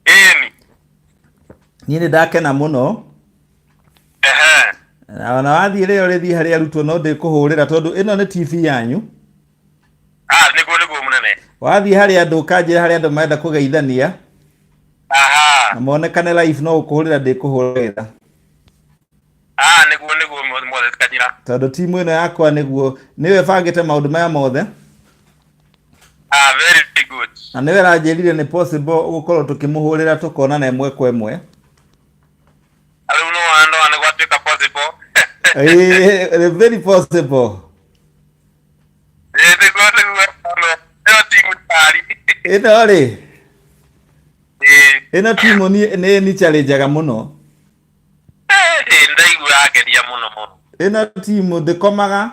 Ĩni. Niĩ nĩ ndakena mũno. Ehe. Na ona wathiĩ rĩo rĩthiĩ harĩ arutwo no ndĩkũhũrĩra tondũ ĩno nĩ TV yanyu. Ah, nĩguo nĩguo mũnene. Wathiĩ harĩ andũ ũkanjĩra harĩ andũ marenda kũgeithania. Aha. Na monekane live no gũkũhũrĩra ndĩkũhũrĩra. Ah, nĩguo nĩguo Moses Kanyira. Tondũ timu ĩno yakwa nĩguo nĩwe ĩbangĩte maũndũ maya mothe. Ah, very good. Na nĩwe ĩranjĩrire nĩ possible gũkorwo tũkĩmũhũrĩra tũkonana ĩmwe kwa ĩmwe. Rĩu nĩ wona nĩ gwatuĩka possible. Ĩĩ, very possible. Ĩĩ, nĩguo nĩguo. Ĩyo timu tari. Ĩno rĩ, Ĩĩ. ĩno timu nĩ nĩ challengeaga mũno. Ĩĩ, ndaigua yangenia mũno mũno. Ĩno timu ndĩkomaga.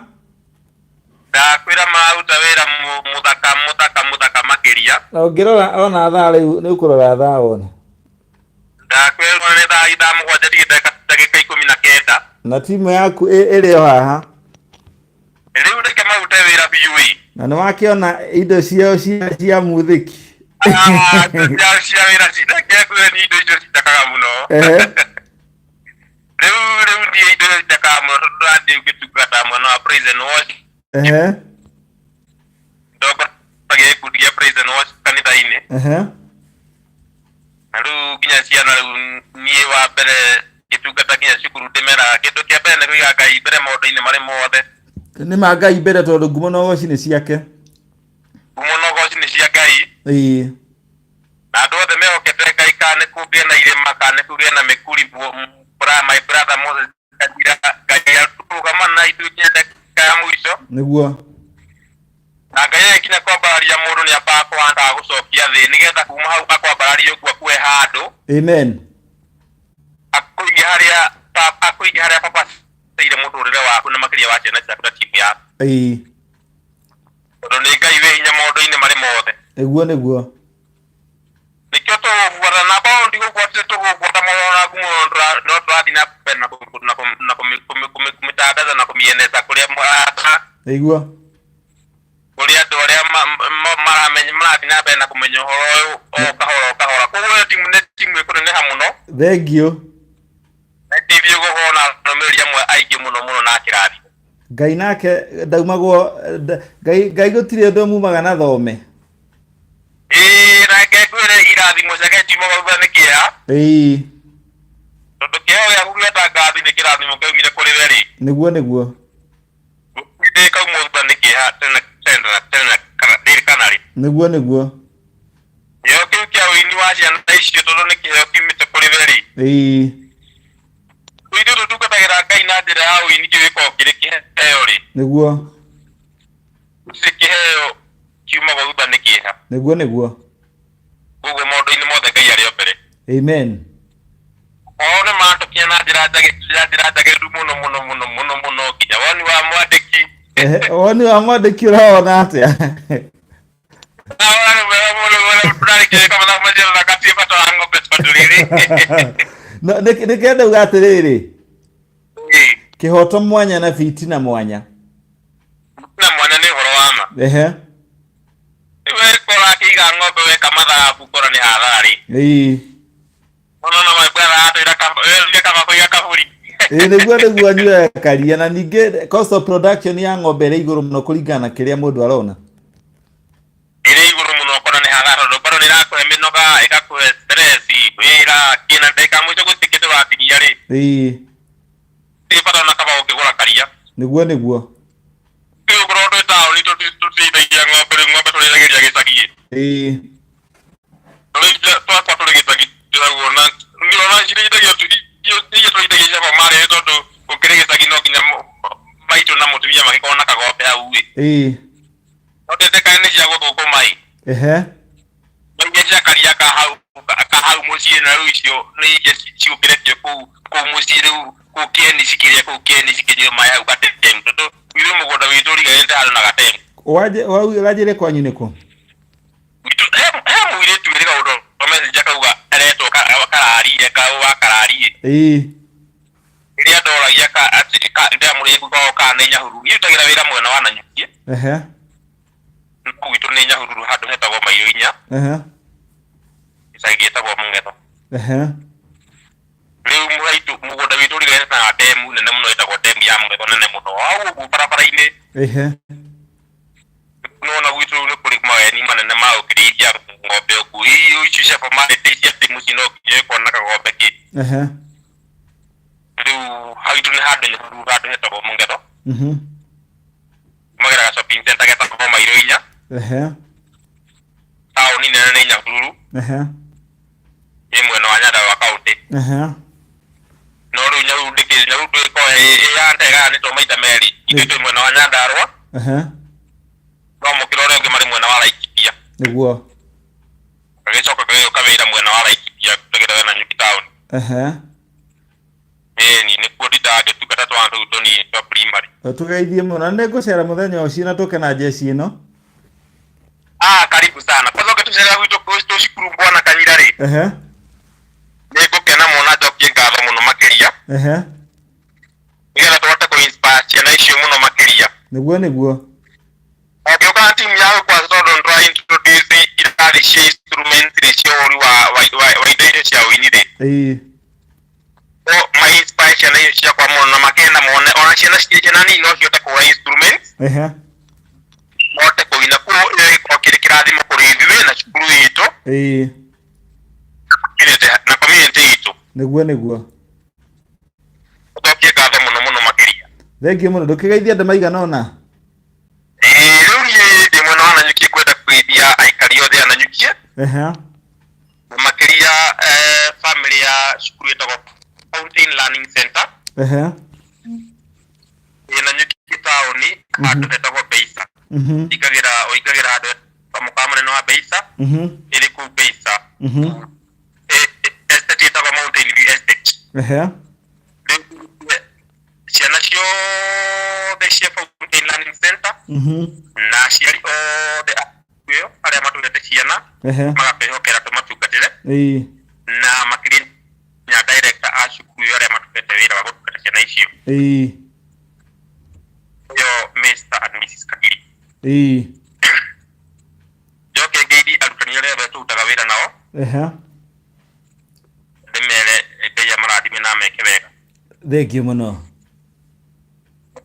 Ndakwĩra mararuta wĩra mũthaka mũthaka mũthaka makĩria. Na ũngĩrora ona thaa rĩu nĩ ũkũrora thaa wone. Ndakwĩra nĩ thaa ithaa mũgwanja ndigĩte ndagĩka 19. Na timu yaku ĩrĩ o haha. Rĩu reke marute wĩra biũ ĩ. Na nĩ wakĩona indo ciao cia muthiki. Ah, cia wĩra reke ngwĩre ni indo icio citakaga mũno. Ehe. Rĩu rĩu niĩ indo icio citakaga mũno tondũ ndĩrathiĩ ngĩtungata mwena wa praise and worship. Ehe. Ndongoragia gĩkundi gĩa praise and worship kanitha-inĩ. Ehe. Na rĩu nginya ciana rĩu niĩ wa mbere ngĩtungata nginya cukuru ndĩmeraga kĩndũ kĩa mbere nĩ kũiga Ngai mbere maũndũ-inĩ marĩ mothe. Nĩ ma Ngai mbere tondũ ngumo na ũgoci nĩ ciake. Ngumo na ũgoci nĩ cia Ngai. Ĩĩ. Na andũ othe mehokete Ngai kana nĩ kũgĩe na irĩma kana nĩ kũgĩe na mĩkuri, my brother Moses Kanyira, Ngai arũgama na ithuĩ nginya ndagĩka ya mũico. Nĩguo. Na Ngai agĩkinya kwambararia mũndũ nĩ ambaga kũhanda gũcokia thĩ nĩgetha kuma hau akwambararia ũguo akuhe handũ. Amen. Akũige harĩa akũige harĩa papacĩire mũtũrĩre waku na makĩria wa ciana ciaku na timu yaku. Ĩĩ. Tondũ nĩ Ngai wĩ hinya maũndũ-inĩ marĩ mothe. Nĩguo nĩguo. Nĩkĩo tũgũbuata na korwo ndigũbuatĩte tũgũbuata mũno na ngumo no tũrathiĩ na mbere na kũmĩtangatha na kũmĩeneza kũrĩa Nĩguo. kũrĩ andũ arĩa maramenya marathiĩ na mbere na kũmenya ũhoro ũyũ o kahora o kahora. Koguo ĩyo timu nĩ timu ĩkũneneha mũno. Thank you. Na timu ĩgũkorwo na arũmĩrĩri amwe aingĩ mũno mũno na kĩrathi. Ngai nake ndaumagwo Ngai Ngai gũtirĩ ũndũ mumaga na thome. Ĩĩ, reke ngwĩre irathimo ciake ciumaga thutha nĩ kĩeha. Ĩĩ. Tondũ kĩheo gĩaku gĩa tangathi nĩ kĩrathimo kĩaumire kũrĩ we rĩ. Nĩguo nĩguo. Gũtirĩ kaumwo thutha nĩ kĩeha tene tene tene kana rĩrĩ kana rĩ. Nĩguo nĩguo. Kĩheo kĩu kĩa ũini wa ciana icio tondũ nĩ kĩheo kiumĩte kũrĩ we rĩ. Ĩĩ. Ithuĩ tũtungatagĩra Ngai na njĩra ya ũini kĩu gĩkoragwo kĩrĩ kĩheo rĩ. Nĩguo. Gũtirĩ kĩheo kiumagwo thutha nĩ kĩeha. Nĩguo nĩguo. Koguo maũndũ-inĩ mothe Ngai arĩ o mbere. Amen. Ũhoro nĩ maratũkinya na njĩra njagĩrĩru mũno mũno mũno mũno mũno nginya woni wa mwandĩki. Woni wa mwandĩki ũrawona atĩa? Ndawona nĩ mwega mũno mũno tũrarĩkĩrĩka mathabu macio na gatirĩ bata wa ng'ombe tondũ rĩrĩ. Nĩkĩo ndauga atĩrĩrĩ. Kĩhoto mwanya na fitina mwanya. Na mwanya nĩ ũhoro wa ma. Ehe. Rĩu korwo akĩiga ng'ombe weka mathabu korwo nĩ hathara rĩ. Ĩĩ. Ono na my brother atwĩra kaba kũiga kaburi. Ĩĩ nĩguo nĩguo nyue karia na ningĩ cost of production ya ng'ombe ĩrĩ igũrũ mũno kũringana na kĩrĩa mũndũ arona. Ĩrĩ igũrũ mũno korwo nĩ hathara tondũ bado nĩ ĩrakũhe mĩnoga ĩgakũhe stress wĩra kĩna ndagĩka ya mũico gũtirĩ kĩndũ watigia rĩ. Ĩĩ. Gũtirĩ bata ona kaba ũkĩgũra karia. Nĩguo nĩguo. Rĩu korwo twĩ taũni tũtirĩithagia ng'ombe rĩu ng'ombe tũrĩithagĩria gĩcagi. Ĩĩ. Twakwa tũrĩ gĩcagi ndĩraguo na nĩ ona cirĩithagio iria tũrĩithagia cia marĩ Ĩĩ. No ndĩtĩkane nĩ cia gũthũkũma ĩ. Ehe. No iria cia karia ka hau ka hau mũciĩ, na rĩu icio nĩ iria ciũkĩrĩtio kũu kũu mũciĩ, rĩu kũu kĩeni cikĩrĩa kũu kĩeni cikĩnyua maĩ hau gatemu, tondũ ithuĩ mũgũnda witũ ũriganĩte handũ na gatemu. Ũranjĩre kwanyu nĩkũ? Witũ he mũirĩtu wĩrĩga ũndũ message akauga aretwo kararie kau wa kararie. Ĩĩ. Rĩrĩa ndoragia ka atĩ ka ndĩramũrĩe kwao kana nĩ Nyahururu. Niĩ ndutagĩra wĩra mwena wa Nanyuki. Ehe. Kũu gwitũ nĩ Nyahururu, handũ hetagwo Maiyũ Inya. Ehe. Gĩcagi gĩtagwo Mũng'etho. Ehe. Rĩu mũraitũ mũgũnda witũ ũriganĩte na ndemu nene mũno ĩtagwo ndemu ya Mũng'etho, nene mũno hau ũguo barabara-inĩ. Ehe. Nĩwona gwitũ rĩu nĩ kũrĩ maweni manene ma gũkĩrĩithia ng'ombe ũguo, icio cia formality cia atĩ mũciĩ no nginya ũkorwo na kagombe kĩ. Ehe. Rĩu haitũ nĩ handũ Nyahururu, handũ hetagwo Mũng'etho. Magera ga shopping center getagwo Mairũ Inya. Ehe. Taũni nene nĩ Nyahururu. Ehe. Ĩ mwena wa Nyandarua kaũntĩ. Ehe. No rĩu Nyahururu ndĩkĩrĩ, Nyahururu ĩkoragwo ĩ ya ĩgayanĩtwo maita merĩ, ithuĩ twĩ mwena wa Nyandarua. Ehe. No mũkĩra ũrĩa ũngĩ marĩ mwena wa Laikipia. Nĩguo. Gagĩcoka gagĩũka wĩra mwena wa Laikipia, ndutagĩra wĩra Nanyuki taũni. Ehe. Ĩni nĩkuo ndindaga ngĩtungata twana tũu tũnini twa primary. Tũgeithie mũno, na nĩngũcera mũthenya ũcio na tũke na njeci ĩno. Ah, karibu sana. Kwanza ũngĩtũcerera gwitũ gwitũ cukuru bwana Kanyira rĩ, Ehe. nĩ ngũkena mũno na njokie ngatho mũno makĩria. Ehe. Nĩgetha tũhote kũ inspire ciana icio mũno makĩria. Nĩguo nĩguo. Ũngĩũka na timu yaku kwanza, tondũ nĩ tũra introduce irathi cia instruments rĩ, cia ũhũri wa indo icio cia ũini rĩ. Ĩĩ. Ma inspire ciana icio ciakwa mũno na makena mone ona ciana ciana nini no cihote kũhũra instruments. Ehe. Mahote kũina, koguo ĩyo ĩgĩkorwo kĩrĩ kĩrathimo kũrĩ ithuĩ na cukuru itũ. Ĩĩ. Na community itũ. Nĩguo nĩguo. Ũcokie ngatho mũno mũno makĩria. Thengiũ mũno, ndũkĩgeithie andũ maigana ũna. Ĩĩ, rĩu niĩ ndĩ mwena wa Nanyuki, ngwenda kũgeithia aikari othe a Nanyuki. Ehe. Na makĩria family ya cukuru ĩtagwo Fountain Learning Center. Ehe. Ĩ Nanyuki taũni, handũ hetagwo Beisa. Ũingagĩra ũingagĩra handũ mũkawa mũnene wa Beisa. Ĩrĩ kũu Beisa. Estate ĩtagwo Mountain View Estate. Ehe. Rĩu ciana ciothe cia Fountain Learning Center na aciari othe a ĩyo arĩa matũhete ciana, Ehe. magatwĩhokera tũmatungatĩre, Ĩĩ. na makĩria nya director a cukuru ĩyo arĩa matũhete wĩra wa gũtungata ciana icio. Ĩĩ. Ũyũ Mr and Mrs Kagiri. Ĩĩ. Njoke ngeithi arutani arĩa othe tũrutaga wĩra nao. Ehe. Ndĩmere Ngai amarathime na ameke wega. Thengiũ mũno.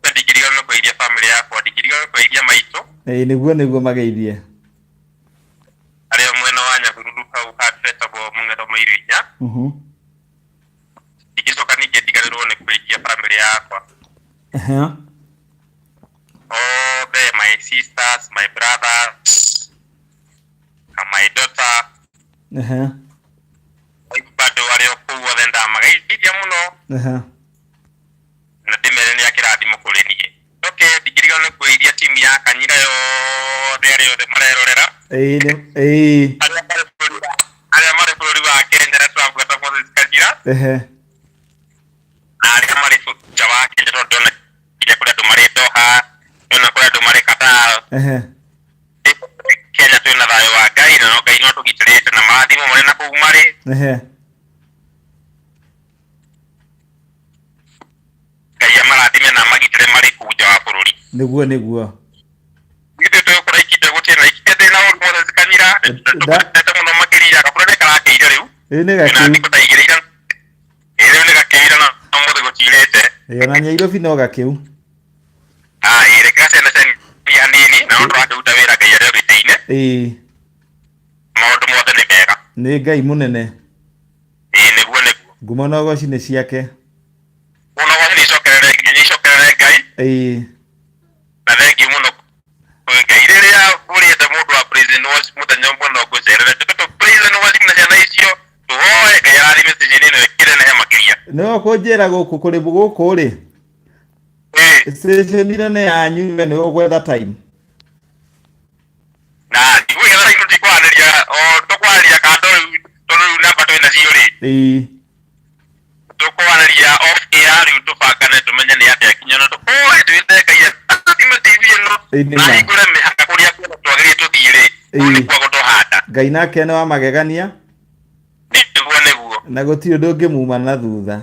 Ndingĩriganĩrwo nĩ kũgeithia family yakwa, ndingĩriganĩrwo nĩ kũgeithia maitũ. Ĩĩ, nĩguo nĩguo, mageithie. Arĩa mwena wa Nyahururu hau handũ hetagwo Mũng'etho Mairũ Inya. Ndingĩcoka ningĩ ndiganĩrwo nĩ kũgeithia family yakwa Ehe. Othe, my sisters, my brothers na my daughter. Ehe. Bado arĩa o kũu othe ndamageithia mũno. Ehe. Na ndĩmere nĩ akĩrathimo kũrĩ niĩ. Okay, ndingĩriganĩrwo nĩ kũgeithia timu ya Kanyira yothe, arĩa othe marerorera. Ĩĩ ĩĩ. Arĩa marĩ bũrũri wa Kenya arĩa tũrabuata Moses Kanyira. Ehe. Na arĩa marĩ nja wa Kenya, tondũ ndĩrona nginya kũrĩ andũ marĩ Doha, ndĩrona kũrĩ andũ marĩ Qatar. Ehe. Kenya twĩna thayũ wa Ngai, na no Ngai no tũgitĩrĩte na marathimo marĩ na kũu marĩ. Ehe. Ngai amarathime na amagitĩre marĩ kũu nja wa bũrũri. Nĩguo nĩguo. Ithuĩ tũgũkora ikinde gũtirĩ na ikinde ndĩ na ũru Moses Kanyira. Tũkendete mũno makĩria, gabũra nĩ karakĩire rĩu. Ĩĩ, nĩ na gakĩu. Thikũ ta igĩrĩ ira, ĩĩ, rĩu nĩ gakĩire na ũmũthĩ gũtiurĩte. Ĩĩ, ona Nyairobi no gakĩu. Ah, ĩĩ, reke gacenacenia hanini na no tũrakĩruta wĩra Ngai arĩ o gĩtĩ-inĩ. Ĩĩ. Maũndũ mothe nĩ mega. Nĩ Ngai mũnene. Ĩĩ, nĩguo nĩguo. Ngumo na ũgoci nĩ ciake. Mũno nĩ icokerere nginya icokerere Ngai. Ĩĩ. Na thengiũ mũno kwĩ Ngai rĩrĩa ũrĩte mũndũ wa praise and worship, mũthenya ũmwe no ngũcerere tũke tũ praise and worship na ciana icio, tũhoe Ngai arathime station ĩno ĩkĩrenehe makĩria. Nĩwe kũnjĩra gũkũ kũrĩ gũkũ rĩ. Ĩĩ. Station nene yanyu we nĩwe ũgwetha time. Tiga o tũkwaria kando rĩu tondũ rĩu namba twĩ nacio rĩ. Ĩĩ. Tũkwarĩria off air rĩu tũbangane tũmenye nĩ atĩa kinya na tũkũĩ twĩte Ngai athime TV ĩno Ĩĩ, nĩ na ma. hingũre mĩhaka kũrĩa kuothe twagĩrĩire tũthiĩ rĩ. Kũu Ĩĩ. nĩkuo gũtũhanda. Ngai nake nĩ wa magegania. Nĩguo nĩguo. Na gũtirĩ ũndũ ũngĩmuma na thutha.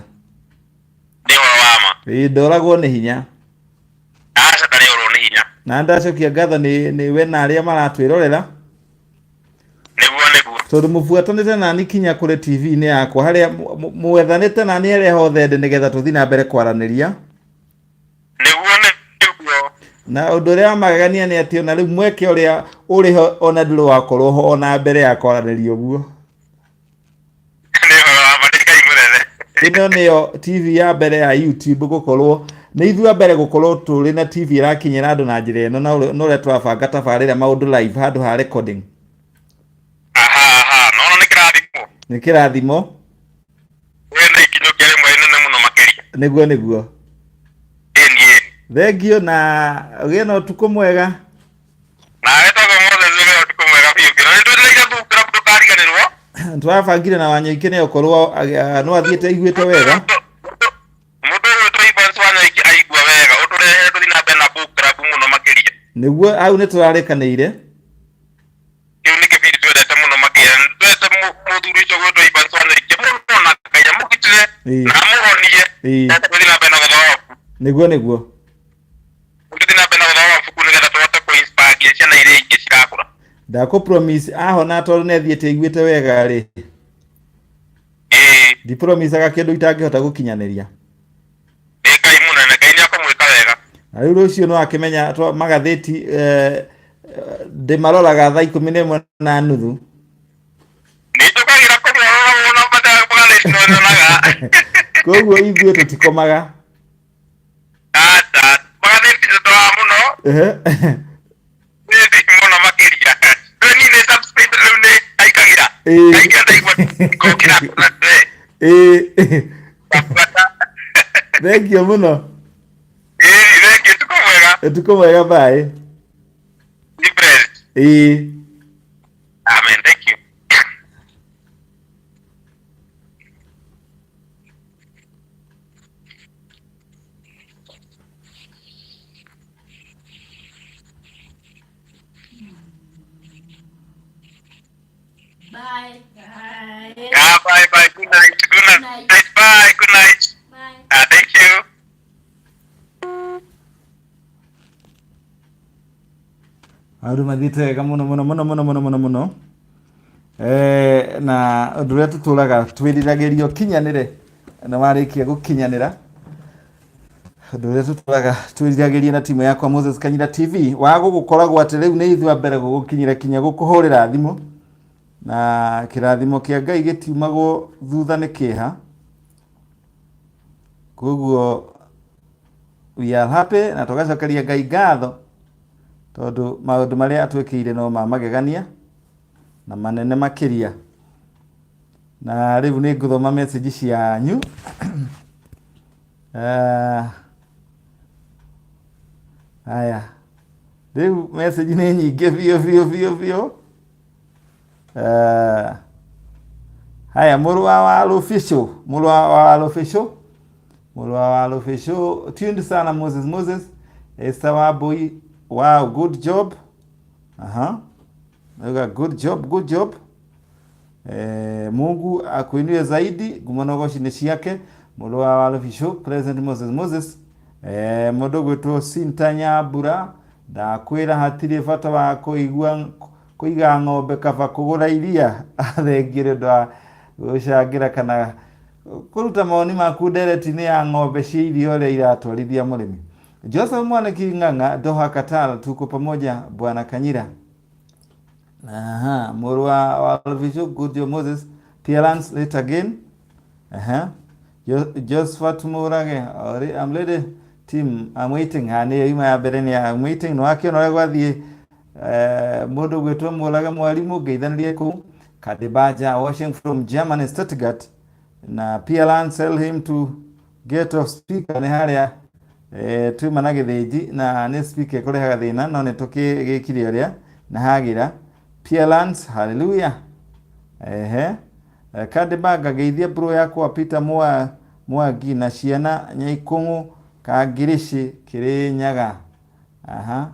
Nĩ ũhoro wa ma. Ĩĩ, ndoragwo nĩ hinya. Aca ndarĩ orwo nĩ hinya. Na ndacokia ngatho nĩ we na arĩa maratwĩrorera. Nĩguo nĩguo. Tondũ mũbuatanĩte nani kinya kũrĩ TV-inĩ yakwa harĩa mwethanĩte nani harĩa hothe ndĩ nĩgetha tũthiĩ na mbere kwaranĩria. Nĩguo nĩguo. Na ũndũ ũrĩa wa magegania nĩ atĩ ona rĩu mweke ũrĩa ũrĩ ho ona ndũrĩ wakorwo ho ona mbere ya kwaranĩria ũguo. Nĩ ũhoro wa ma nĩ Ngai mũnene. Ĩno nĩyo TV ya mbere ya YouTube gũkorwo nĩ ithuĩ a mbere gũkorwo tũrĩ na TV ĩrakinyĩra andũ na njĩra ĩno na ũrĩa tũrabanga tabarĩra maũndũ live handũ ha recording. Aha aha, no nĩ kĩrathimo. Nĩ kĩrathimo. Wĩ na ikinyũkia rĩmwe inene mũno makĩria. Nĩguo nĩguo. Ĩni ĩni. Thengio na ũgĩe na ũtukũ mwega. Nawe tagwo Moses ũgĩe ũtukũ mwega biũ biũ. Na nĩ twetereire book club ndũkariganĩrwo. Tũrabangire na Wanyoike nĩ okorwo no athiĩte aiguĩte wega. Mũndũ ũgwĩtwo Evans Wanyoike aigua wega ũtũrehere tũthiĩ na mbere na book club mũno makĩria. Nĩguo hau nĩ tũrarĩkanĩire. Kĩu nĩ kĩbindi twendete mũno makĩria. Nĩ twendete mũthuri ũcio ũgwĩtwo Evans Wanyoike mũno na Ngai amũgitĩre na amũhonie. Tũthiĩ na mbere na gũthoma mabuku. Nĩguo nĩguo. Tũthiĩ na mbere na gũthoma mabuku nĩgetha tũhote kũ-inspire nginya ciana iria ingĩ cirakũra. Ndakũ promise ahona tondũ nĩ athiĩte aiguĩte wega rĩ. Ndi promisaga kĩndũ itangĩhota gũkinyanĩria. Nĩ Ngai mũnene, Ngai nĩ akũmwĩka wega. Na rĩu rũciũ no akĩmenya magathĩti ndĩmaroraga thaa 11:30. Nĩ njũkagĩra kũmarora mũno magathĩti no nyonaga. Koguo ithuĩ tũtikomaga. Aca, magathĩti tũtoraga mũno. Nĩ mũno makĩria. Rĩu niĩ nĩ subscribe rĩu nĩ aikagĩra. Aikagĩra ndaigua ngokĩra na Ĩĩ. Thengio mũno. Ĩĩ, thengio, ũtukũ mwega. Ũtukũ mwega, bye. Be blessed. Ĩĩ. Amen, thank you. Bye. Bye. Yeah, bye bye. Good night. Good night. Bye. Good night. Bye. Thank you. Maũndũ mathiĩte wega mũno mũno mũno mũno mũno mũno mũno. Na ũndũ ũrĩa tũtũraga twĩriragĩria ũkinyanĩre na warĩkia gũkinyanĩra. Ũndũ ũrĩa tũtũraga twĩriragĩria na timu yakwa Moses Kanyira TV wa gũgũkoragwo atĩ rĩu nĩ ithuĩ a mbere gũgũkinyĩra kinya gũkũhũrĩra thimũ. Na kĩrathimo kĩa Ngai gĩtiumagwo thutha nĩ kĩeha. Koguo we are happy na tũgacokeria Ngai ngatho tondũ maũndũ marĩa atwĩkĩire no ma magegania na manene makĩria. Na rĩu nĩ ngũthoma message cianyu. Haya, rĩu message nĩ nyingĩ biũ biũ biũ biũ. Haya, mũrũ wa Walũbicũ, mũrũ wa Walũbicũ, mũrũ wa Walũbicũ, tuned sana Moses Moses, Esther Wambui, wow, good job. Aha. Good job, good job. Mungu akuinue zaidi, ngumo na ciake. Mũrũ wa Walũbicũ, President Moses Moses. Mũndũ gwĩtwo Sinta Nyambura, ndakwĩra hatirĩ bata wa kũigua kũiga ng'ombe kaba kũgũra iria. Thengiũ nĩ ũndũ wa gũcangĩra kana kũruta mawoni maku ndereti-inĩ ya ng'ombe cia iria ũrĩa iratwarithia mũrĩmi. Joseph Mwaniki Ng'ang'a, Doha Qatar, tuko pamoja bwana Kanyira. Aha, mũrũ wa Walũbicũ, good job Moses. Appearance late again. Aha. Josephat Murage, I'm ready team, I'm waiting. Ha nĩ ima ya mbere nĩ I'm waiting. No akĩona ũrĩa gwathiĩ mũndũ gwĩtwo Mũrage mwarimu ngeithanĩrie kũu. Kadibaja watching from Germany Stuttgart. Na Pierlan tell him to get off speaker nĩ harĩa tuma na gĩthĩnji na nĩ speaker ĩkũrehaga thĩna no nĩ tũkĩgĩkire ũrĩa na hagĩra. Pierlands, hallelujah. Ehe. Kadibanga geithia bro yakwa Peter Mwangi na ciana Nyaikũng'ũ Kangirici Kĩrĩnyaga. Aha.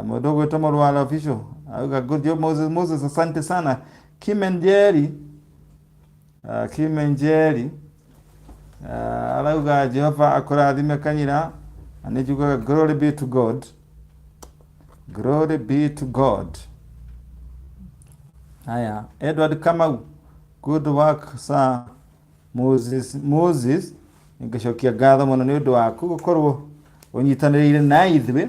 Mũndũ ũgwĩtwo Mũrwara official auga good job Moses. Moses, asante sana. Kimenjeri, Kimenjeri arauga Jehova akũrathime Kanyira, na nĩ njugaga glory be to God, glory be to God. Haya, Edward Kamau, good work sir Moses. Moses, ngĩcokia ngatho mũno nĩ ũndũ waku gũkorwo ũnyitanĩrĩire na ithuĩ.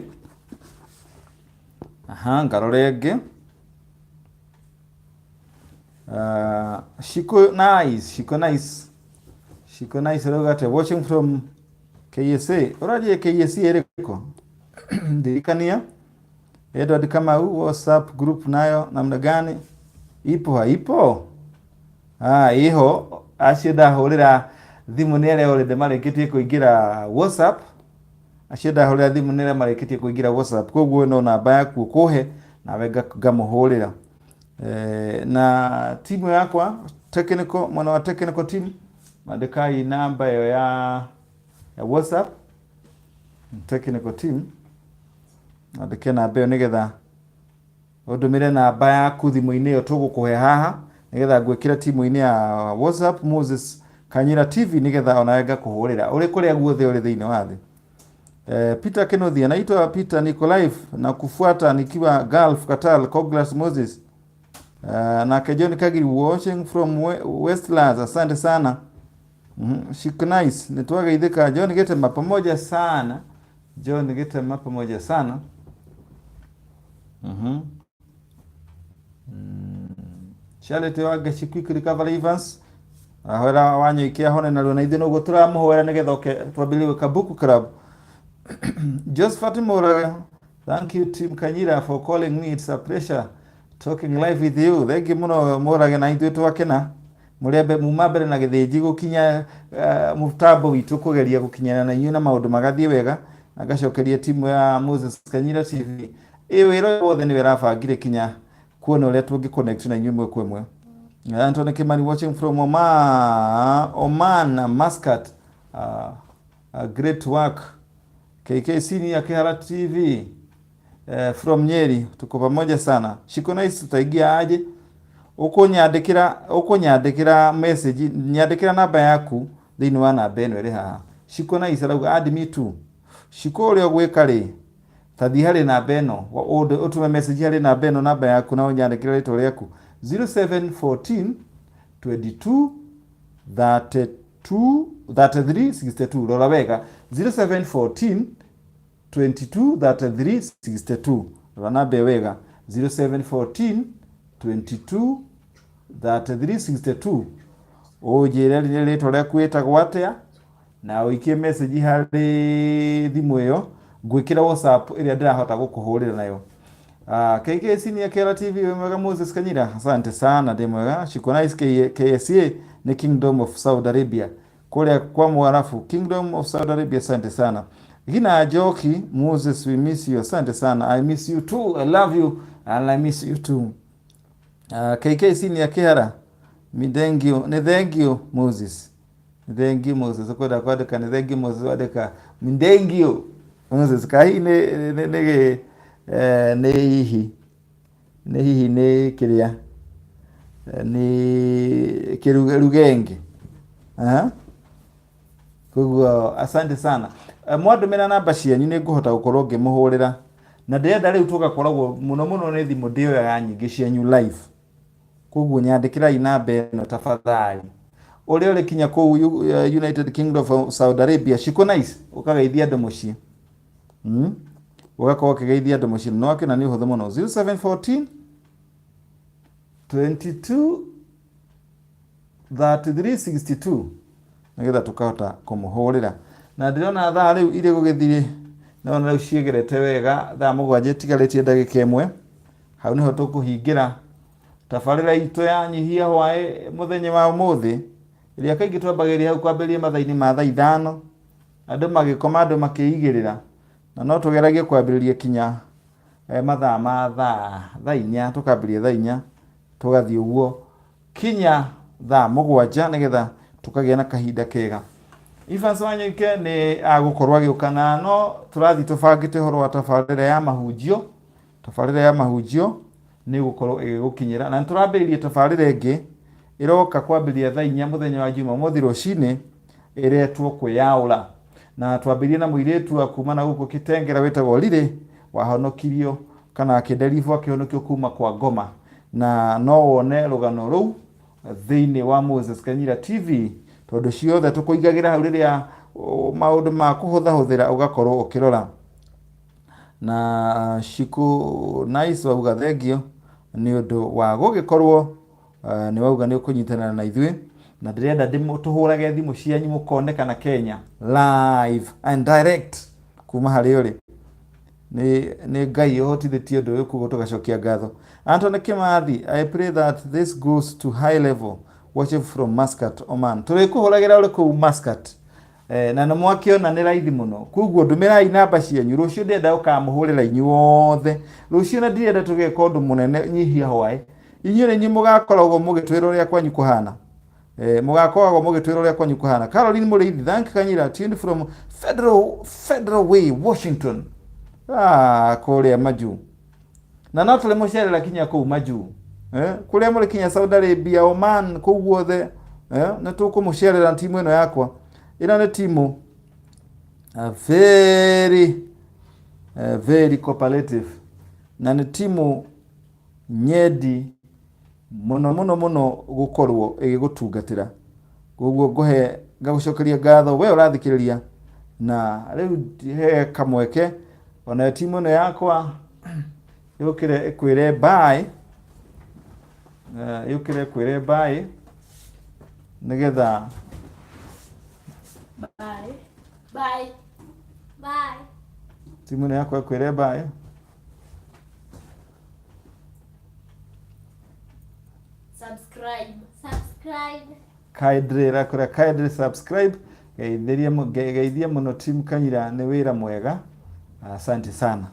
Aha, ngarora ĩngĩ. Shiko nice, Shiko nice. Shiko nice rauga atĩa? Watching from KSA. Ũrathiĩ KSA ĩrĩkũ? Ndirikania. Edward Kamau, WhatsApp group nayo namna gani? Ipo haipo? Ah, iho. Acio ndahũrĩra thimũ nĩ arĩa already marĩkĩtie kũingĩra WhatsApp. Acio ndahũrĩra thimũ nĩ arĩa marĩkĩtie kũingĩra WhatsApp. Koguo no namba yaku ũkũhe nawe ngamũhũrĩra. Na timu yakwa technical, mwena wa technical team, mandĩkai namba ĩyo ya WhatsApp technical team, andĩke namba ĩyo nĩgetha ũndũmĩre namba yaku thimũ-inĩ ĩyo tũgũkũhe haha, nĩgetha ngwĩkĩre timu-inĩ ya WhatsApp Moses Kanyira TV, nĩgetha onawe ngakũhũrĩra ũrĩ kũrĩa guothe ũrĩ thĩinĩ wa thĩ. Peter Kenothi anaitwa Peter, niko live na kufuata nikiwa Gulf Qatar. Congrats Moses. Na John Kagiri watching from Westlands, asante sana. Shik nice, nitwageithĩka. John Getema pamoja sana. John Getema pamoja sana. Charlotte Wangaci, quick recovery Evans. Ahoera Wanyoike ahone narua, na ithuĩ noguo tũramũhoera nĩgetha oke twambĩrĩrie gwĩka book club. Josephat Murage, thank you team Kanyira for calling me, it's a pleasure talking live with you. Thank you mũno Murage, na ithuĩ twakena mũrĩ muma mbere na gĩthĩnji gũkinya mũtambo witũ kũgeria gũkinyana na inyuĩ na maũndũ magathiĩ wega, na ngacokeria timu ya Moses Kanyira TV ĩ wĩra ũyũ wothe nĩwe ĩrabangire kinya kuona ũrĩa tũngĩ connect na inyuĩ ĩmwe kwa ĩmwe. Anthony Kimani watching from Oman, Muscat. Great work. KK Senior Kihara TV from Nyeri, tuko pamoja sana. Shiko nice, tutaingia aje? Ũkũnyandĩkĩra message, nyandĩkĩra namba yaku thĩinĩ wa namba ĩno ĩrĩ haha. Shiko nice arauga add me too. Shiko, ũrĩa ũgwĩka rĩ, ta thiĩ harĩ namba ĩno, ũtũme message harĩ namba ĩno, namba yaku, na ũnyandĩkĩre rĩtwa rĩaku 0714 22 32 33 62. Rora wega, 0714 22 33 62. Rora namba ĩyo wega, 0714 22 33 62. Ũnjĩre rĩtwa rĩaku wĩtagwo atĩa na ũikie message harĩ thimũ ĩyo ngwĩkĩra WhatsApp ĩrĩa ndĩrahota gũkũhũrĩra nayo. KK Senior Kera TV, wĩ mwega Moses Kanyira, asante sana, ndĩ mwega. Shiko nice, KSA nĩ Kingdom of Saudi Arabia kũrĩa kwa Mwarabu, Kingdom of Saudi Arabia, asante sana. Gina Njoki, Moses we miss you, asante sana. I miss you too, I love you and I miss you too. KK Senior Kihara, mi thank you, nĩ thank you Moses. Nĩ thank you Moses, ũkwenda kwandĩka nĩ thank you Moses, wandĩka mi thank you Moses. Kahi nĩ hihi nĩ hihi nĩ kĩrĩa nĩ kĩrugenge. Aha. Koguo asante sana. Mwandũmĩra namba cianyu nĩ ngũhota gũkorwo ngĩmũhũrĩra, na ndĩrenda rĩu tũgakoragwo mũno mũno nĩ thimũ ndĩoyaga nyingĩ cianyu live, koguo nyandĩkĩrai namba ĩno tafadhali. Ũrĩa ũrĩ kinya kũu United Kingdom of Saudi Arabia, Shiko nice, ũkageithia andũ mũciĩ, Ũgakorwo ũkĩgeithia andũ mũciĩ no akĩna nĩ ũhũthũ mũno, 0714 22 33 62, nĩgetha tũkahota kũmũhũrĩra. Na ndĩrona thaa rĩu irĩ gũgĩthiĩ, nona rĩu ciĩgerete wega, thaa 7 itigarĩtie ndagĩka 1. Hau nĩho tũkũhingĩra tabarĩra itũ ya nyihia hwaĩ mũthenya wa ũmũthĩ, ĩrĩa kaingĩ twambagĩrĩria hau kwambĩrĩria mathaa-inĩ ma thaa 5, andũ magĩkoma, andũ makĩigĩrĩra, na no tũgeragie kwambĩrĩria kinya Mathaa ma thaa thaa inya, tũkambĩrĩria thaa inya tũgathiĩ ũguo kinya thaa mũgwanja, nĩgetha tũkagĩa na kahinda kega. Evans Wanyoike nĩ agũkorwo agĩũka, na no tũrathiĩ tũbangĩte ũhoro wa tabarĩra ya mahunjio. Tabarĩra ya mahunjio nĩ ĩgũkorwo ĩgĩgũkinyĩra, na nĩ tũrambĩrĩria tabarĩra ĩngĩ ĩroka kwambĩrĩria thaa inya mũthenya wa Jumamothi rũcinĩ, ĩretwo kwĩyaũra. Na twambĩrĩrie na mũirĩtu wa kuma na gũkũ Kitengera wĩtagwo Lily, wahonokirio kana akĩnderibwo akĩhonokio kuma kwa ngoma, na no wone rũgano rũu thĩinĩ wa Moses Kanyira TV, tondũ ciothe tũkũigagĩra hau rĩrĩa maũndũ ma kũhũthahũthĩra ũgakorwo ũkĩrora. Na Shiku Nice wauga thengio nĩ ũndũ wa gũgĩkorwo nĩ wauga nĩ ũkũnyitanĩra na ithuĩ, na ndĩrenda tũhũrage thimũ cianyu mũkonekana Kenya live and direct kuma harĩa ũrĩ. Nĩ Ngai ũhotithĩtie ũndũ ũyũ, koguo tũgacokia ngatho. Anthony Kimathi, I pray that this goes to high level. Watching from Muscat, Oman. Tũrĩkũhũragĩra ũrĩ kũu Muscat. Na nĩ mwakĩona nĩ raithi mũno, koguo ndũmĩrai namba cianyu. Rũciũ ndĩrenda gũkamũhũrĩra inyuothe rũciũ, na ndirenda tũgeka ũndũ mũnene nyihia hwaĩ. Inyuĩ nĩ inyuĩ mũgakoragwo mũgĩtwĩra ũrĩa kwanyu kũhana. Mũgakoragwo mũgĩtwĩra ũrĩa kwanyu kũhana. Caroline Mũrĩithi, thank Kanyira, tuned from Federal Way, Washington. Kũrĩa majuu, na no tũrĩ mũcerera kinya kũu majuu, kũrĩa mũrĩ kinya Saudi Arabia, Oman, kũu guothe, nĩ tũkũmũcerera timu ĩno yakwa. Ĩno nĩ timu very very cooperative, na nĩ timu nyendi mũno mũno mũno gũkorwo ĩgĩgũtungatĩra. Koguo ngũhe ngagũcokeria ngatho we ũrathikĩrĩria, na rĩu he kamweke onayo timu ĩno yakwa yũkĩre ĩkwĩre bye, yũkĩre ĩkwĩre bye nĩgetha Bye. Bye. Bye. Timu ĩno yakwa ĩkwĩre bye. Subscribe. Subscribe. Kindly rakora, kindly subscribe. Geithĩrie geithie mũno team Kanyira, nĩ wĩra mwega, asante sana.